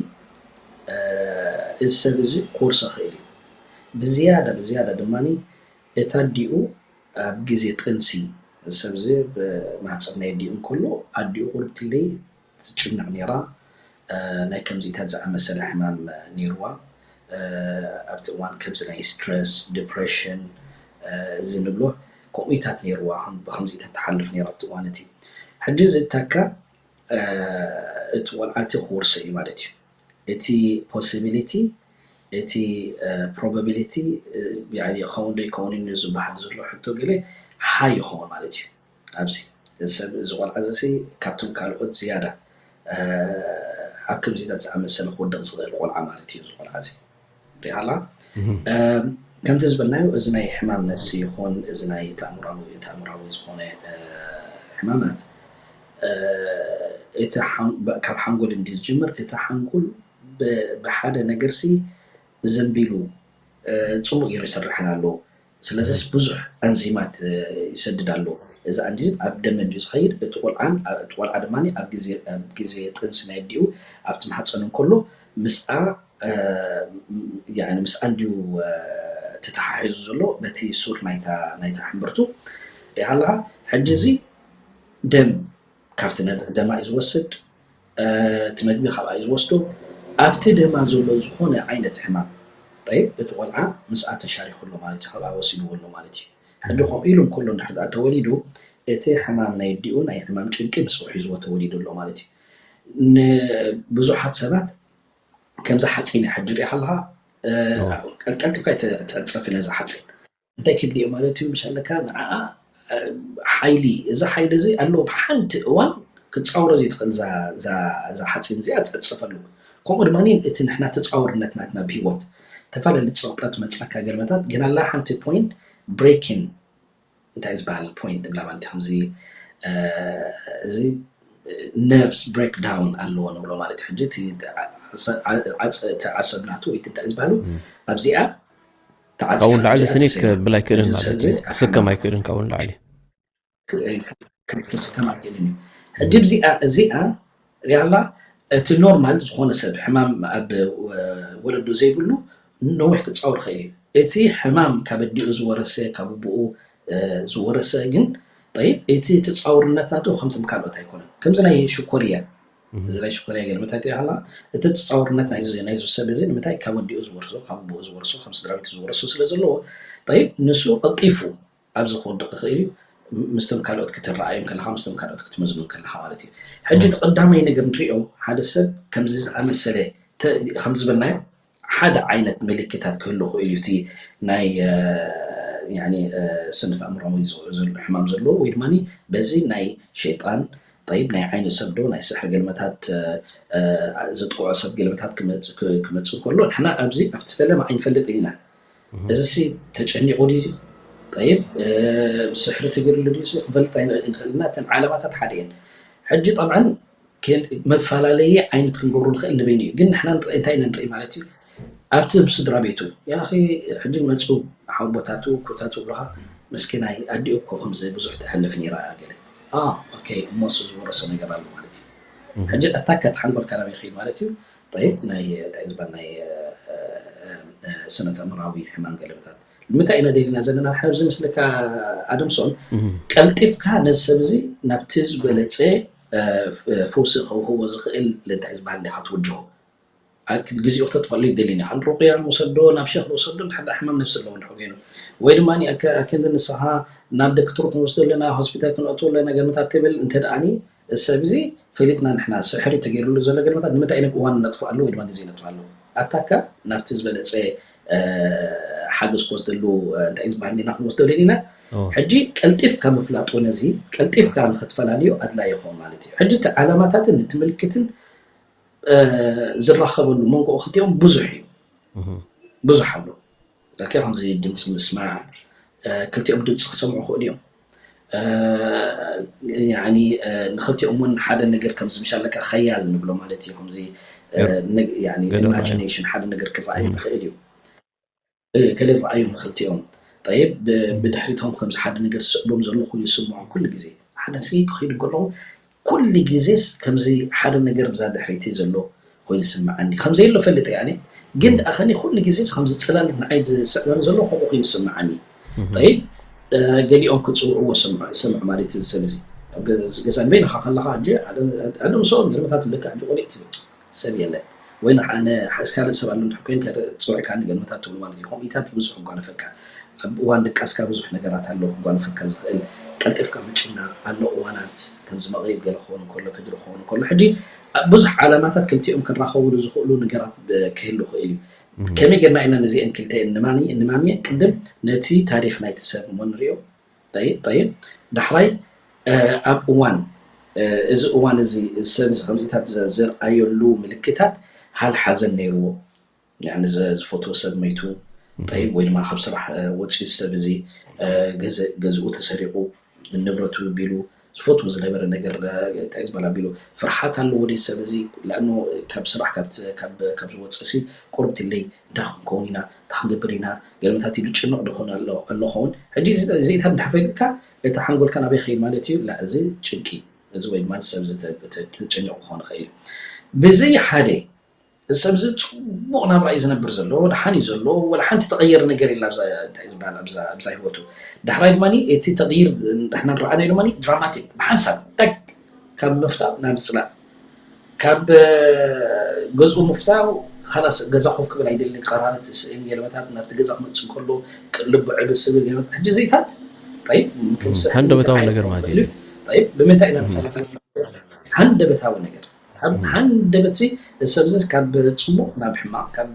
እዚ ሰብ እዚ ክወርሶ ይኽእል እዩ። ብዝያዳ ብዝያዳ ድማ እታ ኣዲኡ ኣብ ግዜ ጥንሲ ሰብ እዚ ብማህፀን ናይ ኣዲኡ እንከሎ ኣዲኡ ቁርብትለይ ትጭነቕ ነይራ። ናይ ከምዚታት ዝኣመሰለ ሕማም ነይርዋ። ኣብቲ እዋን ከምዚ ናይ ስትረስ፣ ዲፕሬሽን እዚ ንብሎ ከምኡታት ነይርዋ። ብከምዚታት ትሓልፍ ነይራ ኣብቲ እዋን እቲ። ሕጂ እዚ እታካ እቲ ቆልዓ እቲ ክወርሶ እዩ ማለት እዩ። እቲ ፖሲቢሊቲ እቲ ፕሮባቢሊቲ ይኸውን ዶ ይከውን እዩ ዝበሃል ዘሎ ሕቶ ገለ ሃይ ይኸውን ማለት እዩ። ኣብዚ እዚ ሰብ እዚ ቆልዓ እዚ ሲ ካብቶም ካልኦት ዝያዳ ኣብ ከምዚታት ዝኣመሰለ ክወድቕ ዝኽእል ቆልዓ ማለት እዩ። እዚ ቆልዓ እዚ ሪኣላ ከምቲ ዝበልናዮ እዚ ናይ ሕማም ነፍሲ ይኹን እዚ ናይ ተኣምራዊ ተኣምራዊ ዝኾነ ሕማማት እቲ ካብ ሓንጎል እንዲ ዝጅምር እቲ ሓንጎል ብሓደ ነገር ሲ ዘንቢሉ ፅቡቅ ገይሩ ይሰርሕን ኣሎ። ስለዚስ ብዙሕ ኣንዚማት ይሰድድ ኣሎ። እዚ ኣንዚም ኣብ ደመ እንድዩ ዝኸይድ እቲ ቆልዓን እቲ ቆልዓ ድማ ኣብ ግዜ ጥንሲ ናይ ኣዲኡ ኣብቲ ማህፀን እንከሎ ምስኣ ምስኣ እንድዩ ተተሓሒዙ ዘሎ በቲ ሱር ናይታ ናይታ ሕምብርቱ ሪኣ ኣለካ። ሕጂ እዚ ደም ካብቲ ደማ እዩ ዝወስድ እቲ መግቢ ካብኣ እዩ ዝወስዶ። ኣብቲ ደማ ዘሎ ዝኾነ ዓይነት ሕማም ጠይብ እቲ ቆልዓ ምስኣ ተሻሪኹ ኣሎ ማለት እዩ፣ ካብኣ ወሲድዎ ኣሎ ማለት እዩ። ሕጂ ከምኡ ኢሉ እንከሎ እንድሕር ደኣ ተወሊዱ እቲ ሕማም ናይ ኣዲኡ ናይ ሕማም ጭንቂ ምስኡ ሒዝዎ ተወሊዱ ኣሎ ማለት እዩ። ንብዙሓት ሰባት ከምዛ ሓፂን እያ ሕጂ ሪኣ ከለካ ቀልጢፍካ ትዕፀፊ ነዛ ሓፂን እንታይ ክድልዮ ማለት እዩ ምሻለካ ንዓኣ ሓይሊ እዚ ሓይሊ እዚ ኣለዎ ብሓንቲ እዋን ክትፃውሮ ዘይትኽእል እዛ ሓፂን እዚኣ ትዕፀፈሉ። ከምኡ ድማ እቲ ንሕና ተፃውርነት ናትና ብሂወት ተፈላለዩ ፀቕጠት መፃካ ገለመታት ግን ኣላ ሓንቲ ፖይንት ብሬኪን እንታይ ዝበሃል ፖይንት ብላ ማለት ከምዚ እዚ ነርቭስ ብሬክዳውን ኣለዎ ንብሎ ማለት ሕጂ እቲ ዓሰብ ናቱ ወይ እንታይ ዝበሃሉ ኣብዚኣ ካብኡ ንላዕሊ ስኒ ክብል ኣይክእልን ማለት እዩ። ክስከም ኣይክእልን ካብኡ ንላዕሊ ክስከም ኣይክእልን እዩ። ሕጂ እዚኣ እዚኣ ሪኣላ እቲ ኖርማል ዝኾነ ሰብ ሕማም ኣብ ወለዶ ዘይብሉ ነዊሕ ክፃወር ይኽእል እዩ። እቲ ሕማም ካብ ኣዲኡ ዝወረሰ ካብ ኣቦኡ ዝወረሰ ግን ጠይብ እቲ ተፃውርነት ናቱ ከምቶም ካልኦት ኣይኮነን። ከምዚ ናይ ሽኮርያ እዚ ናይ ሽኮርያ ገለ ምታይ ትሪኣ ከላ እቲ ተፃውርነት ናይዚ ሰብ እዚ ንምንታይ ካብ ኣዲኡ ዝወርሶ ካብ ኣቦኡ ዝወርሶ ካብ ስድራ ቤቱ ዝወርሶ ስለ ዘለዎ ጠይብ ንሱ ቀልጢፉ ኣብዚ ክወድቕ ይኽእል እዩ። ምስቶም ካልኦት ክትረኣዮም ከለኻ ምስቶም ካልኦት ክትመዝኖም ከለኻ ማለት እዩ። ሕጂ እቲ ቀዳማይ ነገር ንሪኦ ሓደ ሰብ ከምዚ ዝኣመሰለ ከም ዝበልናዮ ሓደ ዓይነት ምልክታት ክህሉ ክእል እዩ እቲ ናይ ስነ ተኣምራዊ ሕማም ዘለዎ ወይ ድማ በዚ ናይ ሸይጣን ጠይብ ናይ ዓይኒ ሰብ ዶ ናይ ስሕር ገልመታት ዘጥቅዖ ሰብ ገልመታት ክመፅእ ከሎ ንሕና ኣብዚ ኣብቲ ፈለማ ኣይንፈልጥን ኢና። እዚ ሲ ተጨኒቑ ድዩ ጠይብ ስሕሪ ትግርሉ ድዩ ክንፈልጥ ኣይንኽእል ኢና። እተን ዓለማታት ሓደ እየን። ሕጂ ጠብዓን መፈላለየ ዓይነት ክንገብሩ ንኽእል ንበይኑ እዩ። ግን ንሕና እንታይ ኢና ንርኢ ማለት እዩ ኣብቲ ስድራ ቤቱ ያኺ ሕጂ መፁ ሓወቦታቱ ኮታቱ ብለኻ መስኪናይ ኣዲኡ እኮ ከምዚ ብዙሕ ተሕልፍ ነይራ እያ ገለ ኦኬ እሞ እሱ ዝወረሶ ነገር ኣሎ ማለት እዩ። ሕጂ ኣታካ ተሓንጎልካ ናበይ ይኸይድ ማለት እዩ። ጠይብ ናይ እንታይ ዝበሃል ናይ ስነ ተእምራዊ ሕማም ገለመታት ንምንታይ ኢና ደሊና ዘለና ንሓ ኣብዚ ምስለካ ኣደምሶን ቀልጢፍካ ነዚ ሰብ እዚ ናብቲ ዝበለፀ ፈውሲ ከውህቦ ዝኽእል እንታይ ዝበሃል እንዲኻ ትውጅሆ ግዜኡ ክተጥፈሉ ይደልን ኢኻ። ሩቅያ ንውሰዶ፣ ናብ ሸኽ ንውሰዶ፣ እንድሕር ደኣ ሕማም ነፍሲ ኣለዎ እንድሕር ኮይኑ፣ ወይ ድማ ኣከ- ኣክንዲ ንስኻ ናብ ዶክተር ክንወስዶ ኣለና፣ ሆስፒታል ክንእትዎ ኣለና፣ ገርምታት ትብል እንተ ደኣኒ፣ እዚ ሰብ እዚ ፈሊጥና ንሕና ስሕሪ ተገይሩሉ ዘሎ ገርምታት ንምንታይ ኢና እዋን ነጥፍኣሉ ወይ ድማ ግዜ ነጥፍኣሉ? ኣታካ ናብቲ ዝበለጸ ሓገዝ ክወስደሉ እንታይ ዝበሃል ኢና ክንወስዶ ደሊና። ሕጂ ቀልጢፍካ ምፍላጡ ነዚ ቀልጢፍካ ንክትፈላልዮ ኣድላይ ይኸውን ማለት እዩ። ሕጂ እቲ ዓላማታትን እቲ ምልክትን ዝራኸበሉ መንጎ ክልቲኦም ብዙሕ እዩ። ብዙሕ ኣሎ። ከምዚ ድምፂ ምስማዕ፣ ክልቲኦም ድምፂ ክሰምዑ ክእሉ እዮም። ንክልቲኦም እውን ሓደ ነገር ከምዚ ምሻለካ ኸያል ንብሎ ማለት እዩ። ከምዚ ኢማጂኔሽን ሓደ ነገር ክረኣዩ ይኽእል እዩ። ገለ ረኣዮም ንክልቲኦም። ጠይብ፣ ብድሕሪቶም ከምዚ ሓደ ነገር ዝስዕቦም ዘሎ ኮይኑ ይስምዖም ኩሉ ግዜ። ሓደ ሲ ክኸይዱ ከለዉ ኩሉ ግዜስ ከምዚ ሓደ ነገር ብዛ ድሕሪተይ ዘሎ ኮይኑ ይስምዓኒ። ከም ዘየሎ ፈልጥ እየ ኣነ፣ ግን ደኣ ከኒ ኩሉ ግዜስ ከምዚ ጽላሎት ንዓይ ዝስዕበኒ ዘሎ ከምኡ ኮይኑ ይስምዓኒ። ጠይብ፣ ገሊኦም ክጽውዕዎ ይሰምዑ ማለት እዩ። እዚ ሰብ እዚ ኣብ ገዛ ንበይንኻ ከለኻ ሕጂ ሓደ ምስኦም ገርመታት ብለካ ሕጂ ቆሊዕ ትብል ሰብ የለን። ወይ ንሓ- ንሓ- ካልእ ሰብ ኣሎ እንድሕር ኮይንካ ደ- ጸዊዕካ ንገርመታት ትብሉ ማለት እዩ። ከምኢታት ብዙሕ ክጓነፈካ፣ ኣብ እዋን ድቃስካ ብዙሕ ነገራት ኣሎ ክጓነፈካ ዝኽእል። ቀልጢፍካ ምጭናቕ ኣሎ። እዋናት ከምዚ መቕሪብ ገለ ክኸውን እንከሎ፣ ፈጅሪ ክኸውን እንከሎ፣ ሕጂ ኣብ ብዙሕ ዓላማታት ክልቲኦም ክራኸብሉ ዝኽእሉ ነገራት ብ- ክህሉ ይኽእል እዩ። ከመይ ጌርና ኢና ነዚአን ክልተአን ንማኒ ንማምየን? ቅድም ነቲ ታሪኽ ናይቲ ሰብ እሞ ንሪኦ። ጠይብ፣ ጠይብ። ዳሕራይ ኣብ እዋን እዚ እዋን እዚ ሰብ እዚ ከምዚታት ዘርኣየሉ ምልክታት፣ ሃል ሓዘን ነይርዎ፣ ዝፈትዎ ሰብ መይቱ፣ ጠይብ፣ ወይ ድማ ካብ ስራሕ ወፂኡ ሰብ እዚ ገዝኡ ተሰሪቑ፣ ንብረቱ ቢሉ፣ ዝፈትዎ ዝነበረ ነገር እንታይ ዝበላ ቢሉ፣ ፍርሓት ኣለዎ ደ ሰብ እዚ? ለኣኑ ካብ ስራሕ ካብ ዝወፅእ ሲ ቁርብት ኢለይ እንታይ ክንከውን ኢና፣ እንታይ ክንገብር ኢና፣ ገለመታት ኢሉ ጭንቕ ድኾን ኣሎ ኸውን። ሕጂ እዚኢታት እንተፈሊጥካ እቲ ሓንጎልካ ናበይ ኸይድ ማለት እዩ? ላ እዚ ጭንቂ እዚ ወይ ድማ ሰብ ተጨኒቑ ክኾን ይኽእል እዩ። ብዚ ሓደ እዚ ሰብ እዚ ፅቡቕ ናብራ እዩ ዝነብር ዘሎ፣ ደሓን እዩ ዘሎ፣ ወላ ሓንቲ ተቐየር ነገር የላ እንታይ ዝበሃል ኣብዛ ህይወቱ። ዳሕራይ ድማ እቲ ተቕይር ንሕና ንረኣናዮ ድማ ድራማቲክ ብሓንሳብ ጠቅ ካብ ምፍታው ናብ ምፅላእ፣ ካብ ገዝኡ ምፍታው ኻላስ ገዛ ኮፍ ክብል ኣይደልን፣ ቀራረት ስእን ገለመታት ናብቲ ገዛ ክመፅእ ከሎ ልቡ ዕብስ ዝብል ገለመታት። ሕጂ እዚታት ጠይብ፣ ሙምኪን ስሕር ሃንደበታዊ ይበሃል ነገር ክኸውን ማለት ይኽእል እዩ። እዩ። ጠይብ፣ ብምንታይ ኢና ንፈልጥ? ሃንደበታዊ ነገር። ሃንደበት ሲ ሰብ እዚ ካብ ፅቡቕ ናብ ሕማቕ፣ ካብ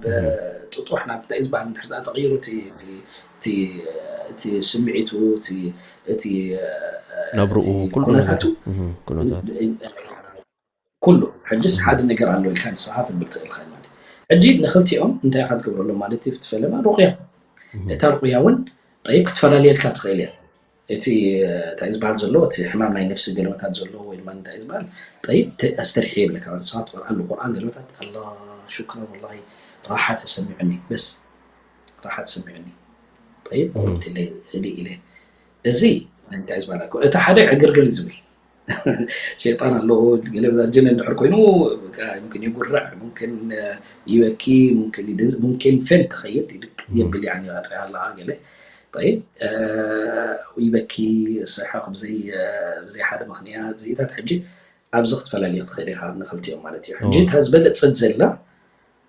ጥጡሕ ናብ እንታይ ዝበሃል እንድሕር ደኣ ተቐይሩ እቲ- እቲ- እቲ እቲ ስምዒቱ፣ እቲ- እቲ ናብርኡ እቲ ኩሉ ኩነታቱ ነገር። እህ፣ ኩነታቱ። ኩሉ። ሕጅስ ሓደ ነገር ኣሎ ኢልካ ንስኻ ትብል ትኽእል ኢኻ ማለት እዩ። ሕጂ ንኽልቲኦም እንታይ ኢኻ ትገብረሎም ማለት እዩ? እቲ ፈለማ ሩቕያ። እታ ሩቕያ እውን ጠይብ ክትፈላልየልካ ትኽእል እያ። እቲ እንታይ ዝበሃል ዘሎ፣ እቲ ሕማም ናይ ነፍሲ ገለመታት ዘለዎ ወይ ድማ እንታይ ዝበሃል ጠይብ ተ- ኣስተርሕየ ይብለካ። ንስኻ ትቐርኣሉ ቁርኣን ገለመታት ኣላ ሹክራን ወላሂ ራሓ ተሰሚዑኒ በስ ራሓ ተሰሚዑኒ ጠይብ ቁርብት ኢለ ህድእ ኢለ እዚ ናይ እንታይ ዝበሃል እኮ እቲ ሓደ ዕግርግር እዩ ዝብል ሸይጣን ኣለዎ። ገለ ጅን እንድሕር ኮይኑ በቃ ሙምኪን ይጉርዕ፣ ሙምኪን ይበኪ፣ ሙምኪን ይድንዝ፣ ሙምኪን ፌንት ትኸይድ ይድቅ የብል ያኒ ኣለኻ ገለ ጠይብ ይበኪ፣ ስሕቕ ብዘይ ብዘይ ሓደ ምኽንያት እዚኢታት ሕጂ ኣብዚ ክትፈላልዮ ትኽእል ኢኻ ንኽልቲኦም ማለት እዩ። ሕጂ እታ ዝበለጸት ዘላ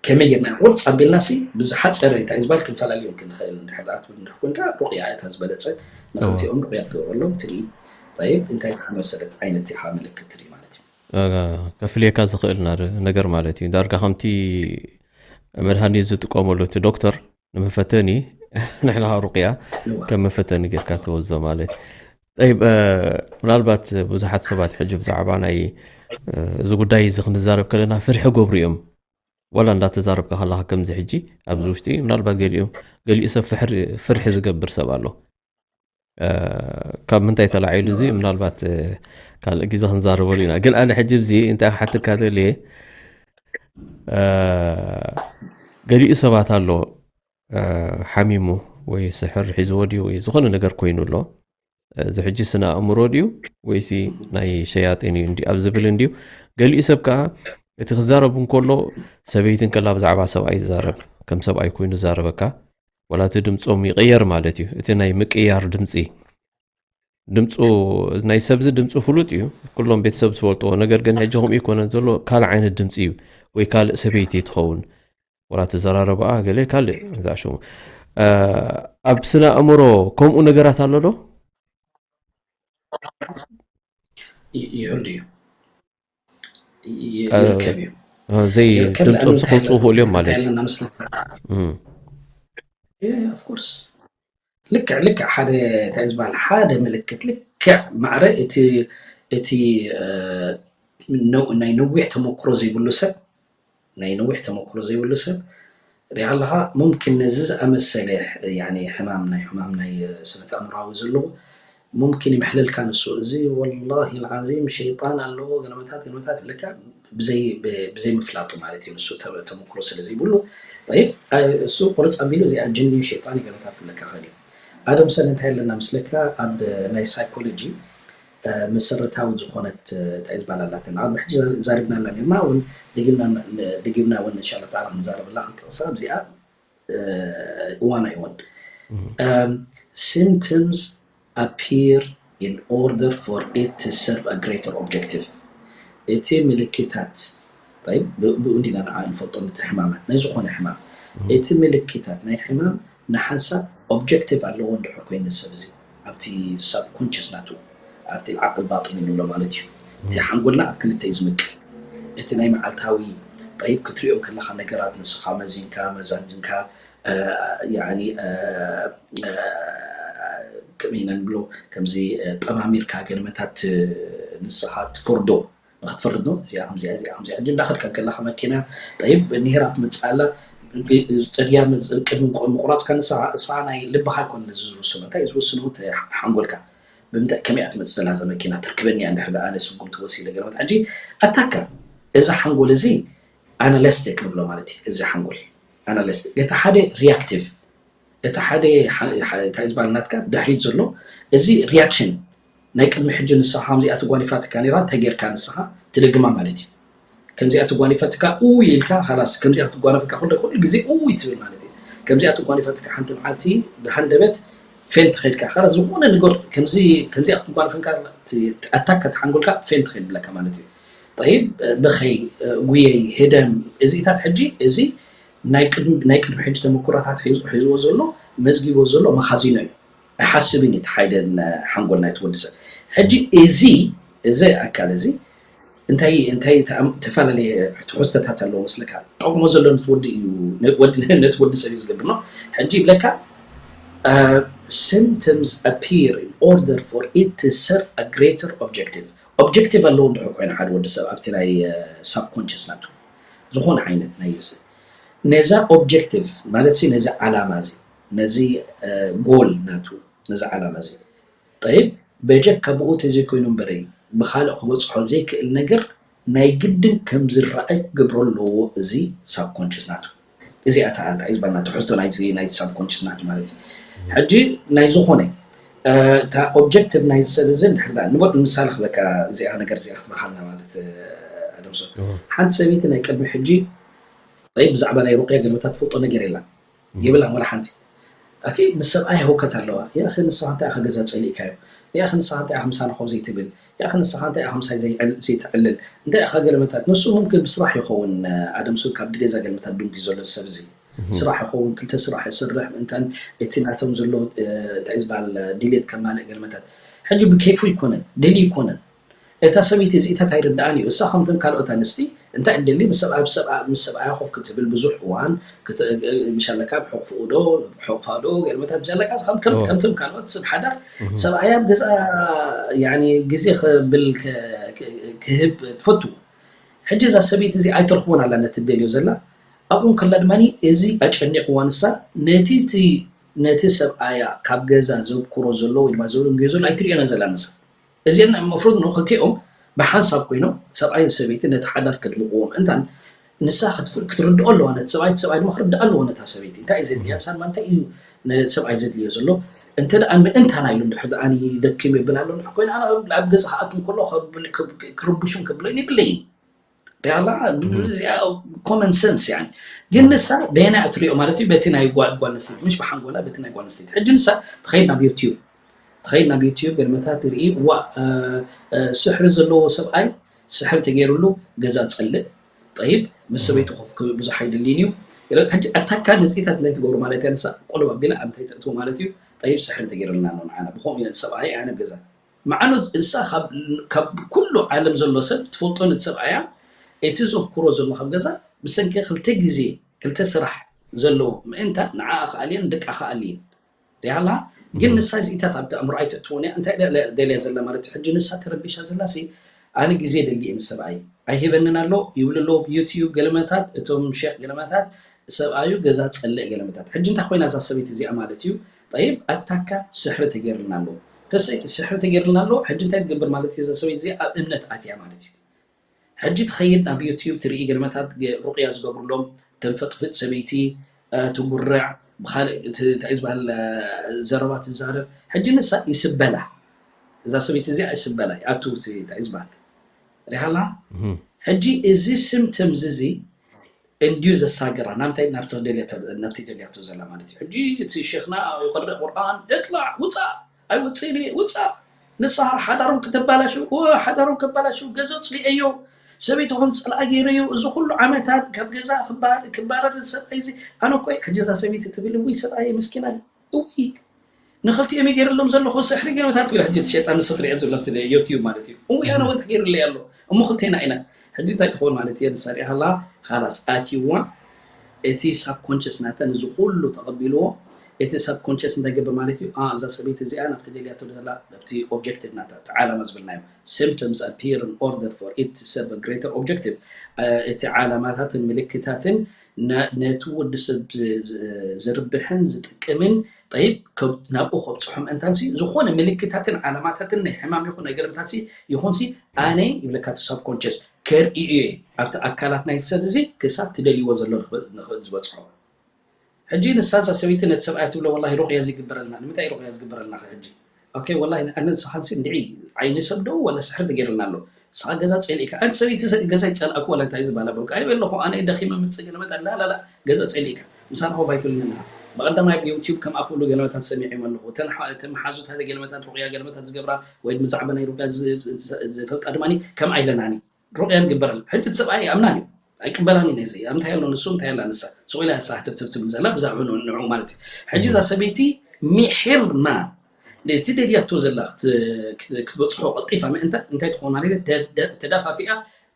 ከመይ ጌርና ቁርጽ ኣቢልና ሲ ብዝሓጸረ እንታይ ዝበሃል ክንፈላልዮም ክንኽእል እንድሕር ደኣ ትብል እንድሕር ኮንካ ሩቕያ እያ እታ ዝበለጸ ንኽልቲኦም ሩቕያ ትገብረሎም ትርኢ። ጠይብ እንታይ ዝኣመሰለት ዓይነት ኢኻ ምልክት ትርኢ ማለት እዩ። ከፍልየካ ዝኽእል ና- ነገር ማለት እዩ። ዳርጋ ከምቲ መድሃኒት ዝጥቀመሉ እቲ ዶክተር ንመፈተኒ ንሕና ሩቕያ እዋ። ከም መፈተኒ ጌርካ ትወስዶ ማለት እዩ። ጠይብ፣ እ፣ ምናልባት ብዙሓት ሰባት ሕጂ ብዛዕባ ናይ፣ እ፣ እዚ ጉዳይ እዚ ክንዛረብ ከለና ፍርሒ ገብሩ እዮም። ዋላ እንዳተዛረብካ ከለኻ ከምዚ ሕጂ ኣብዚ ውሽጢ ምናልባት ገሊኦም ገሊኡ ሰብ ፍሕሪ- ፍርሒ ዝገብር ሰብ ኣሎ። እ፣ ካብ ምንታይ ተላዒሉ እዚ ምናልባት፣ እ፣ ካልእ ግዜ ክንዛረበሉ ኢና። ግን ኣነ ሕጂ እዚ እንታይ ክሓተካ ደልየ፣ እ፣ ገሊኡ ሰባት ኣሎ፣ እ፣ ሓሚሙ ወይ ስሕር ሒዝዎ ድዩ ወይ ዝኾነ ነገር ኮይኑ ኣሎ። እዚ ሕጂ ስነ ኣእምሮ ድዩ ወይሲ ናይ ሸያጢን እዩ እንዲ- ኣብ ዝብል እንድዩ። ገሊኡ ሰብ ከኣ እቲ ክዛረብ እንከሎ ሰበይቲ እንከላ ብዛዕባ ሰብኣይ ይዛረብ፣ ከም ሰብኣይ ኮይኑ ይዛረበካ። ዋላ እቲ ድምጾም ይቕየር ማለት እዩ። እቲ ናይ ምቅያር ድምጺ ድምፁ ናይ ሰብዚ ድምፁ ፍሉጥ እዩ፣ ኩሎም ቤተሰብ ዝፈልጥዎ። ነገር ግን ሕጂ ከምኡ ይኮነን ዘሎ፣ ካልእ ዓይነት ድምፂ እዩ ወይ ካልእ ሰበይቲ ትኸውን። ወላ ትዘራረብኣ ገለ ካልእ እዛ ሽሙ ኣብ ስነ ኣእምሮ ከምኡ ነገራት ኣሎ ዶ? ይህሉ እዩ። ይርከብ እዩ። ዘይ ድምፆም ስኸውፅኡ ክእሉ እዮም ማለት እዩ። ልክዕ ልክዕ ሓደ እንታይ ዝበሃል ሓደ ምልክት ልክዕ ማዕረ እቲ እቲ ናይ ነዊሕ ተመክሮ ዘይብሉ ሰብ ናይ ነዊሕ ተመክሮ ዘይብሉ ሰብ ሪኣ ኣለኻ ሙምኪን ነዚ ዝኣመሰለ ሕማም ናይ ሕማም ናይ ስነተ ኣእምራዊ ዘለዎ ሙምኪን ይምሕለልካ ንሱ እዚ ወላሂ ልዓዚም ሸይጣን ኣለዎ ገለመታት ገለመታት ይብለካ ብዘይ ምፍላጡ ማለት እዩ ንሱ ተመክሮ ስለ ዘይብሉ ይብ እሱ ቁርፅ ኣቢሉ እዚኣ ጅኒ ሸይጣን ገለመታት ክብለካ ኸእል እዩ ኣደም ሰለ እንታይ ኣለና ምስለካ ኣብ ናይ ሳይኮሎጂ መሰረታዊ ዝኾነት እንታይ ዝበሃል ኣላተን ኣብ ሕጂ ዛሪብና ኣላ ኔርና እውን ድግምና እውን እንሻላ ተዓላ ክንዛረብላ ክንጠቕሳ ኣብዚኣ እዋን ኣይወን symptoms appear in order for it to serve a greater objective እቲ ምልክታት ብኡ እንዲና ንዓ ንፈልጦ እቲ ሕማማት ናይ ዝኾነ ሕማም እቲ ምልክታት ናይ ሕማም ንሓንሳብ objective ኣለዎ እንድሕር ኮይኑ ንሰብ እዚ ኣብቲ subconscious ናቱ ኣብቲ ዓቅል ባጢን ንብሎ ማለት እዩ እቲ ሓንጎልና ኣብ ክልተ እዩ ዝምቅል እቲ ናይ መዓልታዊ ጠይብ ክትሪኦ ከለካ ነገራት ንስኻ መዚንካ መዛንካ ከመይ ኢና ንብሎ ከምዚ ጠማሚርካ ገለመታት ንስኻ ትፈርዶ ንክትፈርድ ነው እዚኣ ከምዚኣ እዚኣ ከምዚኣ እንጂ እንዳኸድካ ከለካ መኪና ጠይብ ኒሄራ ትመፅእ ኣላ ፅርያ ቅድሚ ምቁራፅካ ንስኻ ናይ ልብኻ ይኮን ነዚ ዝውስኖ እንታይ እዩ ዝውስኖ ሓንጎልካ ብምንታይ ከመይ እያ ትመፅእ ዘላ እዛ መኪና ትርክበኒ እያ እንድሕር ኣነ ስጉምቲ ወሲደ ገለመት ሕጂ ኣታካ እዚ ሓንጎል እዚ ኣናለስቲክ ንብሎ ማለት እዩ እዚ ሓንጎል ኣናለስቲክ እቲ ሓደ ሪያክቲቭ እቲ ሓደ እንታይ ዝበሃል ናትካ ድሕሪት ዘሎ እዚ ሪያክሽን ናይ ቅድሚ ሕጂ ንስኻ ከምዚኣ ተጓኒፋትካ ነራ እንታይ ጌርካ ንስኻ ትደግማ ማለት እዩ ከምዚኣ ተጓኒፈትካ ኡ ኢልካ ላስ ከምዚኣ ክትጓነፈካ ኩሉ ኩሉ ግዜ ኡ ትብል ማለት እዩ ከምዚኣ ተጓኒፈትካ ሓንቲ መዓልቲ ብሃንደበት ፌን ትኸድካ ላ ዝኾነ ነገር ከምዚ ከምዚኣ ክትጓነፈንካ ኣታካ ተሓንጎልካ ፌን ትኸድ ብለካ ማለት እዩ ጠይብ በኸይ ጉየይ ህደም እዚታት ሕጂ እዚ ናይ ቅድሚ ሕጂ ተመኩሮታት ሒዝዎ ዘሎ መዝጊቦ ዘሎ መኻዚኖ እዩ ኣይሓስብን እዩ ሓደ ሓንጎል ናይቲ ወዲ ሰብ ሕጂ እዚ እዚ ኣካል እዚ እንታይ እንታይ ተፈላለየ ትሕዝቶታት ኣለዎ መስለካ ጠቕሞ ዘሎ ነቲ ወዲ እዩ ነቲ ወዲ ሰብ እዩ ዝገብር ነው ሕጂ ይብለካ symptoms appear in order for it to serve a greater objective objective ኣለዎ እንድሕር ኮይኑ ሓደ ወዲ ሰብ ኣብቲ ናይ subconscious ናቱ ዝኾነ ዓይነት ናይ ነዛ objective ማለት ነዚ ዓላማ እዚ ነዚ ጎል ናቱ ነዚ ዓላማ እዚ ጠይብ በጀካ ብኡ ተዘይኮይኑ እምበረይ ብካልእ ክበፅሖ ዘይክእል ነገር ናይ ግድን ከም ዝረኣይ ክገብሮ ኣለዎ እዚ subconscious ናቱ እዚኣ እታ እንታይ ዝበልና ትሕዝቶ ናይቲ ናይቲ subconscious ናቱ ማለት እዩ ሕጂ ናይ ዝኾነ እታ objective ናይ ሰብ እዚ እንድሕር ንቦድ ንምሳሌ ክበካ እዚኣ ነገር እዚኣ ክትበሃልና ማለት ኣደምሶ ሓንቲ ሰበይቲ ናይ ቅድሚ ሕጂ ብዛዕባ ናይ ሩቅያ ገለመታት ትፈልጦ ነገር የላን የብላን ወላ ሓንቲ ኣኪ ምስ ሰብኣይ ህውከት ኣለዋ ያኺ ንስኻ እንታይ ኢኻ ገዛ ጸሊእካዮ ያኺ ንስኻ እንታይ ኢኻ ምሳና ኮፍ ዘይትብል ያኺ ንስኻ እንታይ ኢኻ ምሳይ ዘይትዕልል እንታይ ኢኻ ገለመታት ንሱ ሙምክን ብስራሕ ይኸውን ኣደምሱ ካብ ገዛ ገለመታት ድንጉ ዘሎ ሰብ እዚ ስራሕ ይኸውን ክልተ ስራሕ ይስርሕ ምእንታን እቲ ናቶም ዘሎ እንታይ ዝበሃል ድሌት ከማልእ ገለመታት ሕጂ ብኬፉ ይኮነን ድል ይኮነን እታ ሰበይቲ እዚኢታት ኣይርድኣን እዩ። እሳ ከምተን ካልኦት ኣንስቲ እንታይ እደሊ ምስ ሰብኣያ ኮፍ ክትብል ብዙሕ እዋን ምሻለካ ብሕቕፍኡ ዶ ብሕቕፋ ዶ ገለመታት ምሻለካ ከምተን ካልኦት ሰብ ሓዳር ሰብኣያ ኣብ ገዛ ግዜ ክብል ክህብ ትፈቱ። ሕጂ እዛ ሰበይቲ እዚ ኣይትረኽቦን ኣላ ነቲ ትደልዮ ዘላ ኣብኡ ከላ ድማ እዚ ኣጨኒቕዋ ንሳ ነቲ ነቲ ሰብኣያ ካብ ገዛ ዘብክሮ ዘሎ ወይ ድማ ዘብርግዮ ዘሎ ኣይትርእዮን ዘላ ንሳ እዚአን መፍሩድ ነው ክልቲኦም ብሓንሳብ ኮይኖም ሰብኣይን ሰበይቲ ነቲ ሓዳር ከድምቕዎ ምእንታን ንሳ ክትርድኦ ኣለዋ ነቲ ሰብኣይ እቲ ሰብኣይ ድማ ክርድኣ ኣለዎ ነታ ሰበይቲ እንታይ እዩ ዘድልያ ሳማ እንታይ እዩ ሰብኣይ ዘድልዮ ዘሎ እንተ ደኣ ምእንታና ኢሉ እንድሕር ደኣ ደኪም የብል ኣሎ እንድሕር ኮይኑ ኣነ ኣብ ገዛ ክኣቱ እንከሎ ክርብሹን ከብለይን የብለይን ሪኣላ እዚኣ ኮመን ሰንስ ያ ግን ንሳ በየናይ እትሪኦ ማለት እዩ በቲ ናይ ጓል ጓል ንስተይቲ ምሽ ብሓንጎላ በቲ ናይ ጓል ንስተይቲ ሕጂ ንሳ ትኸይድ ናብ ዩቲዩብ ትኸይድ ናብ ዩቲዩብ ገለመታት ትርኢ ዋ ስሕሪ ዘለዎ ሰብኣይ ስሕሪ ተገይሩሉ ገዛ ጸልእ ጠይብ ምስ ሰበይቱ ኮፍ ብዙሕ ኣይደልይን እዩ ሕጂ ኣታካ ንፅኢታት እንታይ ትገብሩ ማለት እያ? ንሳ ቆልብ ኣቢላ እንታይ ተእትዎ ማለት እዩ? ጠይብ፣ ስሕሪ ተገይርልና ኣሎ ንዓና። ብኸምኡ እየ ሰብኣይ ኣነ ኣብ ገዛ። መዓኑ ንሳ ካብ፣ ካብ ኩሉ ዓለም ዘሎ ሰብ ትፈልጦ ነቲ ሰብኣያ፣ እቲ ዘኩሮ ዘሎ ካብ ገዛ ብሰንኪ ክልተ ግዜ፣ ክልተ ስራሕ ዘለዎ ምእንታን ንዓኣ ከኣልየን ደቃ ከኣልየን ሪሃላ። ግን ንሳ እዚኢታት ኣብቲ ኣእምሮ ኣይተእትዎን እያ። እንታይ ደለ- ደልያ ዘላ ማለት እዩ? ሕጂ ንሳ ተረቢሻ ዘላ ሲ ኣነ ግዜ ደሊ እየ ምስ ሰብኣይ ኣይህበንን ኣሎ ይብሉ ኣለዉ። ዩትዩብ ገለመታት እቶም ሼክ ገለመታት ሰብኣዩ ገዛ ጸልእ ገለመታት። ሕጂ እንታይ ኮይና እዛ ሰበይቲ እዚኣ ማለት እዩ? ጠይብ ኣታካ ስሕሪ ተገይርልና ኣሎ። ተሰ- ስሕሪ ተገይርልና ኣሎ። ሕጂ እንታይ ትገብር ማለት እዩ? እዛ ሰበይቲ እዚኣ ኣብ እምነት ኣትያ ማለት እዩ። ሕጂ ትኸይድ ናብ ዩትዩብ ትርኢ ገለመታት ገ- ሩቅያ ዝገብሩሎም ተንፈጥፍጥ ሰበይቲ እ፣ ትጉርዕ ብካልእ እቲ እንታይ እዩ ዝበሃል እ፣ ዘረባ ትዛረብ። ሕጂ ንሳ ይስበላ እዛ ሰበይቲ እዚኣ ይስበላ ይኣቱ እቲ እንታይ እዩ ዝበሃል ሪሃላ። ሕጂ እዚ ስምተምዝ እዚ እንድዩ ዘሳግራ ናምታይ ናብቲ ደልያቶ ናብቲ ደልያቶ ዘላ ማለት እዩ። ሕጂ እቲ ሸኽና ይቕርእ ቁርኣን እጥላዕ ውፃእ ኣይውፅእን እየ ውፃእ ንስኻ ሓዳሮም ክተባላሽው እወ ሓዳሮም ከባላሽው ገዘው ፅሊኤዮ ሰበይትኹም ዝፀልኣ ገይረዮ እዚ ኩሉ ዓመታት ካብ ገዛ ክባ- ክባረር እዚ ሰብኣይ እዚ ኣነ እኮ ሕጂ እዛ ሰበይቲ ትብል እውይ ሰብኣየ ምስኪናይ እውይ ንክልቲኦም ገይረሎም ዘለኹ ስሕሪ ገይረታ ትብል ሕጂ እቲ ሸጣን ንሱ ትሪኦ ዘሎ እቲ ዩትዩብ ማለት እዩ እውይ ኣነ እውን ተገይርለይ ኣሎ እሞ ክልቴና ኢና ሕጂ እንታይ ትኸውን ማለት እየ ንሳ ሪኣ ከላ ካላስ ኣትይዋ እቲ ሳብኮንሽስ ናታ ንዚ ኩሉ ተቐቢልዎ እቲ ሳብኮንሽስ እንታይ ገብር ማለት እዩ እዛ ሰበይቲ እዚኣ ናብቲ ደልያቶ ዘላ ናብቲ ኦብጀክቲቭ ናታ እቲ ዓላማ ዝብልናዮ symptoms appear in order for it to serve a greater objective እቲ ዓላማታትን ምልክታትን ነቲ ወዲ ሰብ ዝርብሕን ዝጥቅምን ጠይብ ናብኡ ከብፅሖ ምእንታን ዝኾነ ምልክታትን ዓላማታትን ናይ ሕማም ይኹን ናይ ገለመታት ይኹንሲ ኣነ ይብለካ እቲ ሳብኮንሽስ ከርእዩ እየ ኣብቲ ኣካላት ናይ ሰብ እዚ ክሳብ ትደልይዎ ዘሎ ንኽእል ዝበፅሖ ሕጂ ንሳ እዛ ሰበይቲ ነቲ ሰብኣያ ትብሎ ወላሂ ሩቅያ ዝግበረልና ንምንታይ ሩቅያ ዝግበረልና ከ ሕጂ ኦኬ ወላሂ ኣነ ንስኻንሲ እንድዒ ዓይኒ ሰብ ዶ ወላ ስሕሪ ተገይርልና ኣሎ ንስኻ ገዛ ፀሊእካ ኣንቲ ሰበይቲ ገዛ ይፀልኣኩ ወላ እንታይ ዝበሃል ኣለኩ ኣይ ኣለኹ ኣነ ደኺመ ምፅእ ገለመት ኣላ ላላ ገዛ ፀሊእካ ምሳና ኮፍ ኣይትብልኒ ኣለኻ ብቐዳማይ ኣብ ዩትዩብ ከምኣ ክብሉ ገለመታት ሰሚዐዮም ኣለኹ እተን መሓዙታት ገለመታት ሩቅያ ገለመታት ዝገብራ ወይ ብዛዕባ ናይ ሩቅያ ዝፈልጣ ድማ ከምኣ ኢለናኒ ሩቕያ ንግበረላ ሕጂ እቲ ሰብኣይ ይኣምናን እዩ ኣይቅበላን እዩ ነዚ እንታይ ኣሎ ንሱ እንታይ ኣላ ንሳ ስቕ ኢላ እያ ስራሕ ትፍትፍ ትብል ዘላ ብዛዕባ ንዑ ማለት እዩ ሕጂ እዛ ሰበይቲ ሚሒርና ነቲ ደልያቶ ዘላ ክትበፅሖ ቀልጢፋ ምእንታ እንታይ ትኾን ማለት ተዳፋፊኣ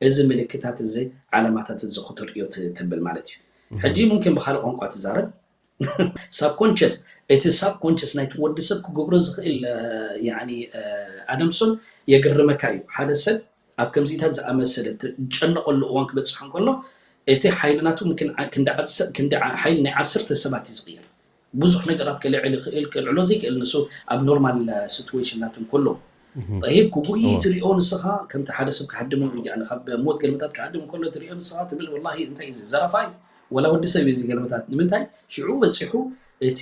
እዚ ምልክታት እዚ ዓለማታት እዚ ክትርእዮ ትብል ማለት እዩ ሕጂ ሙምኪን ብካልእ ቋንቋ ትዛረብ ሳብኮንሽስ እቲ ሳብኮንሽስ ናይቲ ወዲ ሰብ ክገብሮ ዝኽእል ኣደምሶን የግርመካ እዩ ሓደ ሰብ ኣብ ከምዚታት ዝኣመሰለ ዝጨነቀሉ እዋን ክበፅሕ እንከሎ እቲ ሓይሊ ናቱ ሓይሊ ናይ ዓሰርተ ሰባት እዩ ዝቅየር ብዙሕ ነገራት ከልዕል ይኽእል ከልዕሎ ዘይክእል ንሱ ኣብ ኖርማል ሲትዌሽን ናቱ እንከሎ ጠይብ ክጉይ ትሪኦ ንስኻ ከምቲ ሓደ ሰብ ክሃድሞ ካብ ሞት ገልመታት ክሃድም እንከሎ ትሪኦ ንስኻ ትብል ወላ እንታይ እዩ ዘረፋ እዩ ወላ ወዲ ሰብ እዩ ገልመታት ንምንታይ ሽዑ በፂሑ እቲ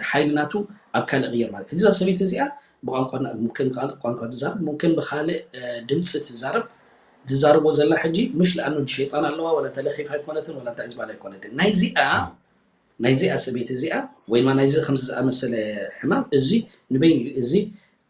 ሓይሊ ናቱ ኣብ ካልእ ቅየር ማለት ሕጂ እዛ ሰበይቲ እዚኣ ብቋንቋና ሙምክን ብካልእ ቋንቋ ትዛረብ ሙምክን ብካልእ ድምፂ ትዛረብ ትዛረቦ ዘላ ሕጂ ምሽ ለኣኑ ሸይጣን ኣለዋ ወላ ተለኺፍ ኣይኮነትን ወላ እንታይ ዝበሃል ኣይኮነትን ናይዚኣ ናይዚኣ ሰበይቲ እዚኣ ወይ ድማ ናይዚ ከምዚ ዝኣመሰለ ሕማም እዚ ንበይኑ እዩ እዚ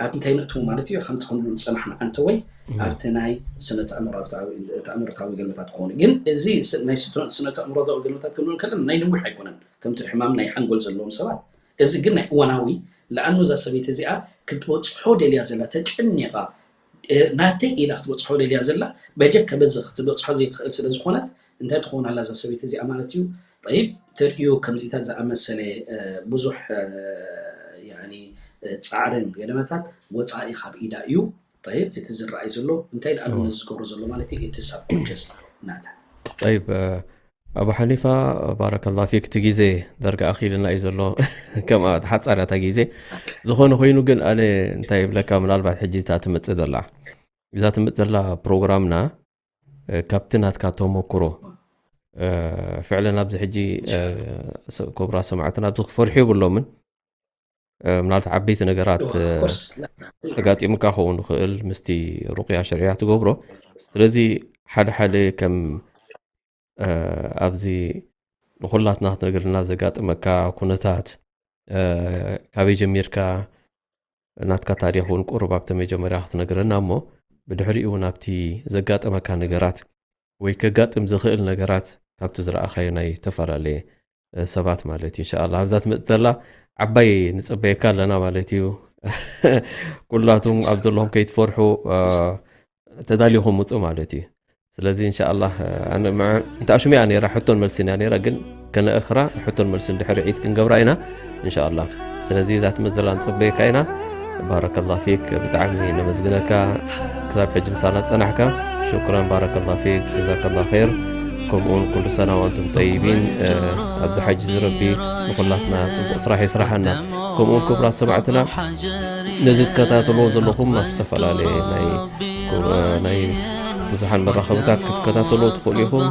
ኣብ እንታይ ንእትዉ ማለት እዩ ከምቲ ክንብሉ ዝፀናሕና ኣንተ ወይ ኣብቲ ናይ ስነተኣምሮታዊ ገልመታት ክኾኑ ግን እዚ ናይ ስነተኣምሮታዊ ገልመታት ክንብል ከለና ናይ ነዊሕ ኣይኮነን ከምቲ ሕማም ናይ ሓንጎል ዘለዎም ሰባት እዚ ግን ናይ እዋናዊ ለኣኑ እዛ ሰበይቲ እዚኣ ክትበፅሖ ደልያ ዘላ ተጨኒቓ ናተይ ኢላ ክትበፅሖ ደልያ ዘላ በጀካ በዚ ክትበፅሖ ዘይትኽእል ስለ ዝኾነት እንታይ ትኸውን ኣላ እዛ ሰበይቲ እዚኣ ማለት እዩ ጠይብ ተርእዮ ከምዚታት ዝኣመሰለ ብዙሕ ፃዕርን ገለመታት ወፃኢ ካብ ኢዳ እዩ ጠይብ እቲ ዝረኣይ ዘሎ እንታይ ደኣ ዝገብሮ ዘሎ ማለት እዩ እቲ ሳብኮንሽስ ናታ ጠይብ ኣቡ ሓኒፋ ባረከላ ፊክ እቲ ግዜ ደርጋ ኣኺልና እዩ ዘሎ ከምኣ ተሓፃርያ እታ ግዜ ዝኾነ ኮይኑ ግን ኣነ እንታይ ይብለካ ምናልባት ሕጂ እታ ትመፅእ ዘላ እዛ ትመፅእ ዘላ ፕሮግራምና ካብቲ ናትካ ተመክሮ ፍዕለን ኣብዚ ሕጂ ክቡራት ሰማዕትና ኣብዚ ክፈርሑ የብሎምን ምናልባት ዓበይቲ ነገራት ተጋጢሙካ ክኸውን ይኽእል ምስቲ ሩቅያ ሸሪዓ ትገብሮ ስለዚ ሓደ ሓደ ከም ኣብዚ ንኩላትና ክትነግርልና ዘጋጥመካ ኩነታት ካበይ ጀሚርካ ናትካ ታሪክ እውን ቁሩብ ኣብቲ መጀመርያ ክትነግረና እሞ ብድሕሪኡ እውን ኣብቲ ዘጋጠመካ ነገራት ወይ ከጋጥም ዝኽእል ነገራት ካብቲ ዝረኣኻዮ ናይ ዝተፈላለየ ሰባት ማለት እዩ። ኢንሻኣላህ ኣብዛ ትመጽእ ዘላ ዓባይ ንጽበየካ ኣለና ማለት እዩ። ኩላቱም ኣብ ዘለኹም ከይትፈርሑ፣ እ፣ ተዳሊኹም ውጹ ማለት እዩ። ስለዚ ኢንሻኣላህ፣ እ፣ ኣነ መዓ-፣ እንተ ኣሽሚያ ነይራ፣ ሕቶን መልስን እያ ነይራ፣ ግን ከነእኽራ፣ ሕቶን መልስን ድሕሪ ዒድ ክንገብራ ኢና ኢንሻኣላህ። ስለዚ እዛ ትመጽእ ዘላ ንጽበየካ ኢና። ባረከላህ ፊክ፣ ብጣዕሚ ነመስግነካ ክሳብ ሕጂ ምሳና ጸናሕካ። ሹክራን፣ ባረከላህ ፊክ፣ ጀዛከላህ ኸይር። ከምኡውን ኩሉ ሰና ወንቱም ጠይቢን። እ፣ ኣብዚ ሓጂ እዚ ረቢ ንኹላትና ጽቡቕ ስራሕ የስራሓና። ከምኡውን ክቡራት ሰማዕትና፣ ነዚ ትከታተልዎ ዘለኹም ኣብ ዝተፈላለየ ናይ፣ ናይ ብዙሓን መራኸብታት ክትከታተልዎ ትኽእሉ ኢኹም።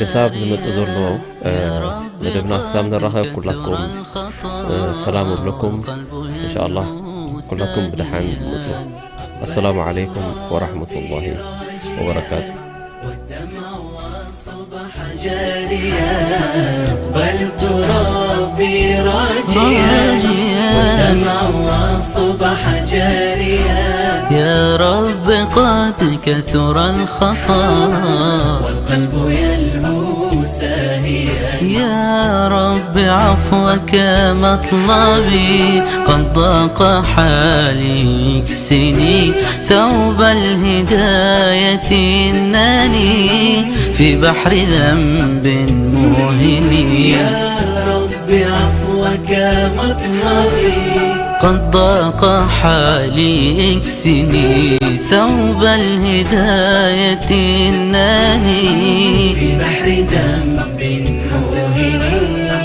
ክሳብ ዝመጽእ ዘሎ፣ እ፣ መደብና ክሳብ ንራኸብ ኩላትኩም፣ እ፣ ሰላም እብለኩም። ኢንሻኣላህ ኩላትኩም ብደሓን ምጹ። ኣሰላሙ ዓለይኩም ወራህመቱላሂ ወበረካቱ። قبلت ربي راجيا، والدمع والصبح جاريا. يا رب قد كثر الخطا، والقلب يلهو ساهيا. يا رب عفوك مطلبي، قد ضاق حالي، اكسني ثوب الهداية، إنني في بحر ذنب موهن. يا رب عفوك مطلبي، قد ضاق حالي، اكسني ثوب الهداية، إنني في بحر ذنب موهن.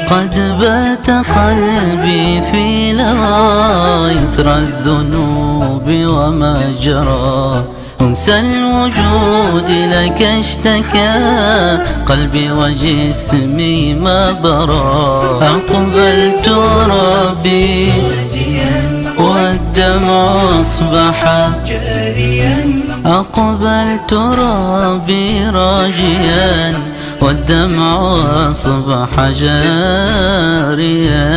قد بات قلبي في لظى إثر الذنوب وما جرى. أنس الوجود لك اشتكى، قلبي وجسمي ما برى. أقبلت ربي والدمع أصبح جاريا. أقبلت ربي راجيا، والدمع أصبح جاريا.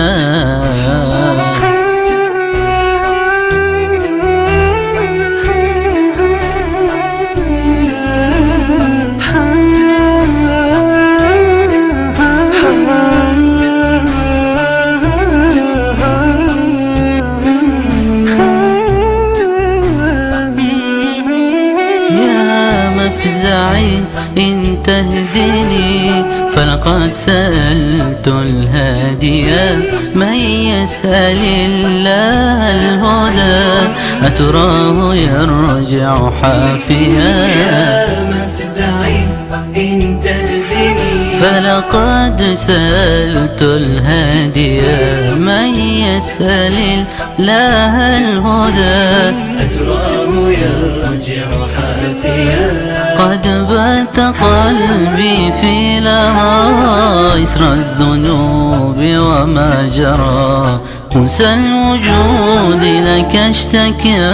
يا مفزعي إن تهدني، فلقد سألت الهادي من يسأل الله الهدى، أتراه يرجع حافيا. يا مفزعي إن تهدني، فلقد سألت الهادي من يسأل الله الهدى، أتراه يرجع حافيا. قد بات قلبي في لظى إثر الذنوب وما جرى. أنس الوجود لك اشتكى،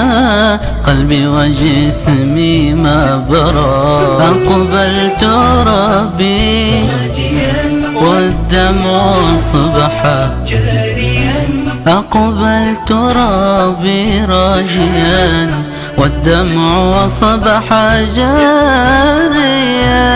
قلبي وجسمي ما برى. أقبلت ربي والدمع أصبح جاريا. أقبلت ربي راجيا، والدمع أصبح جاريا.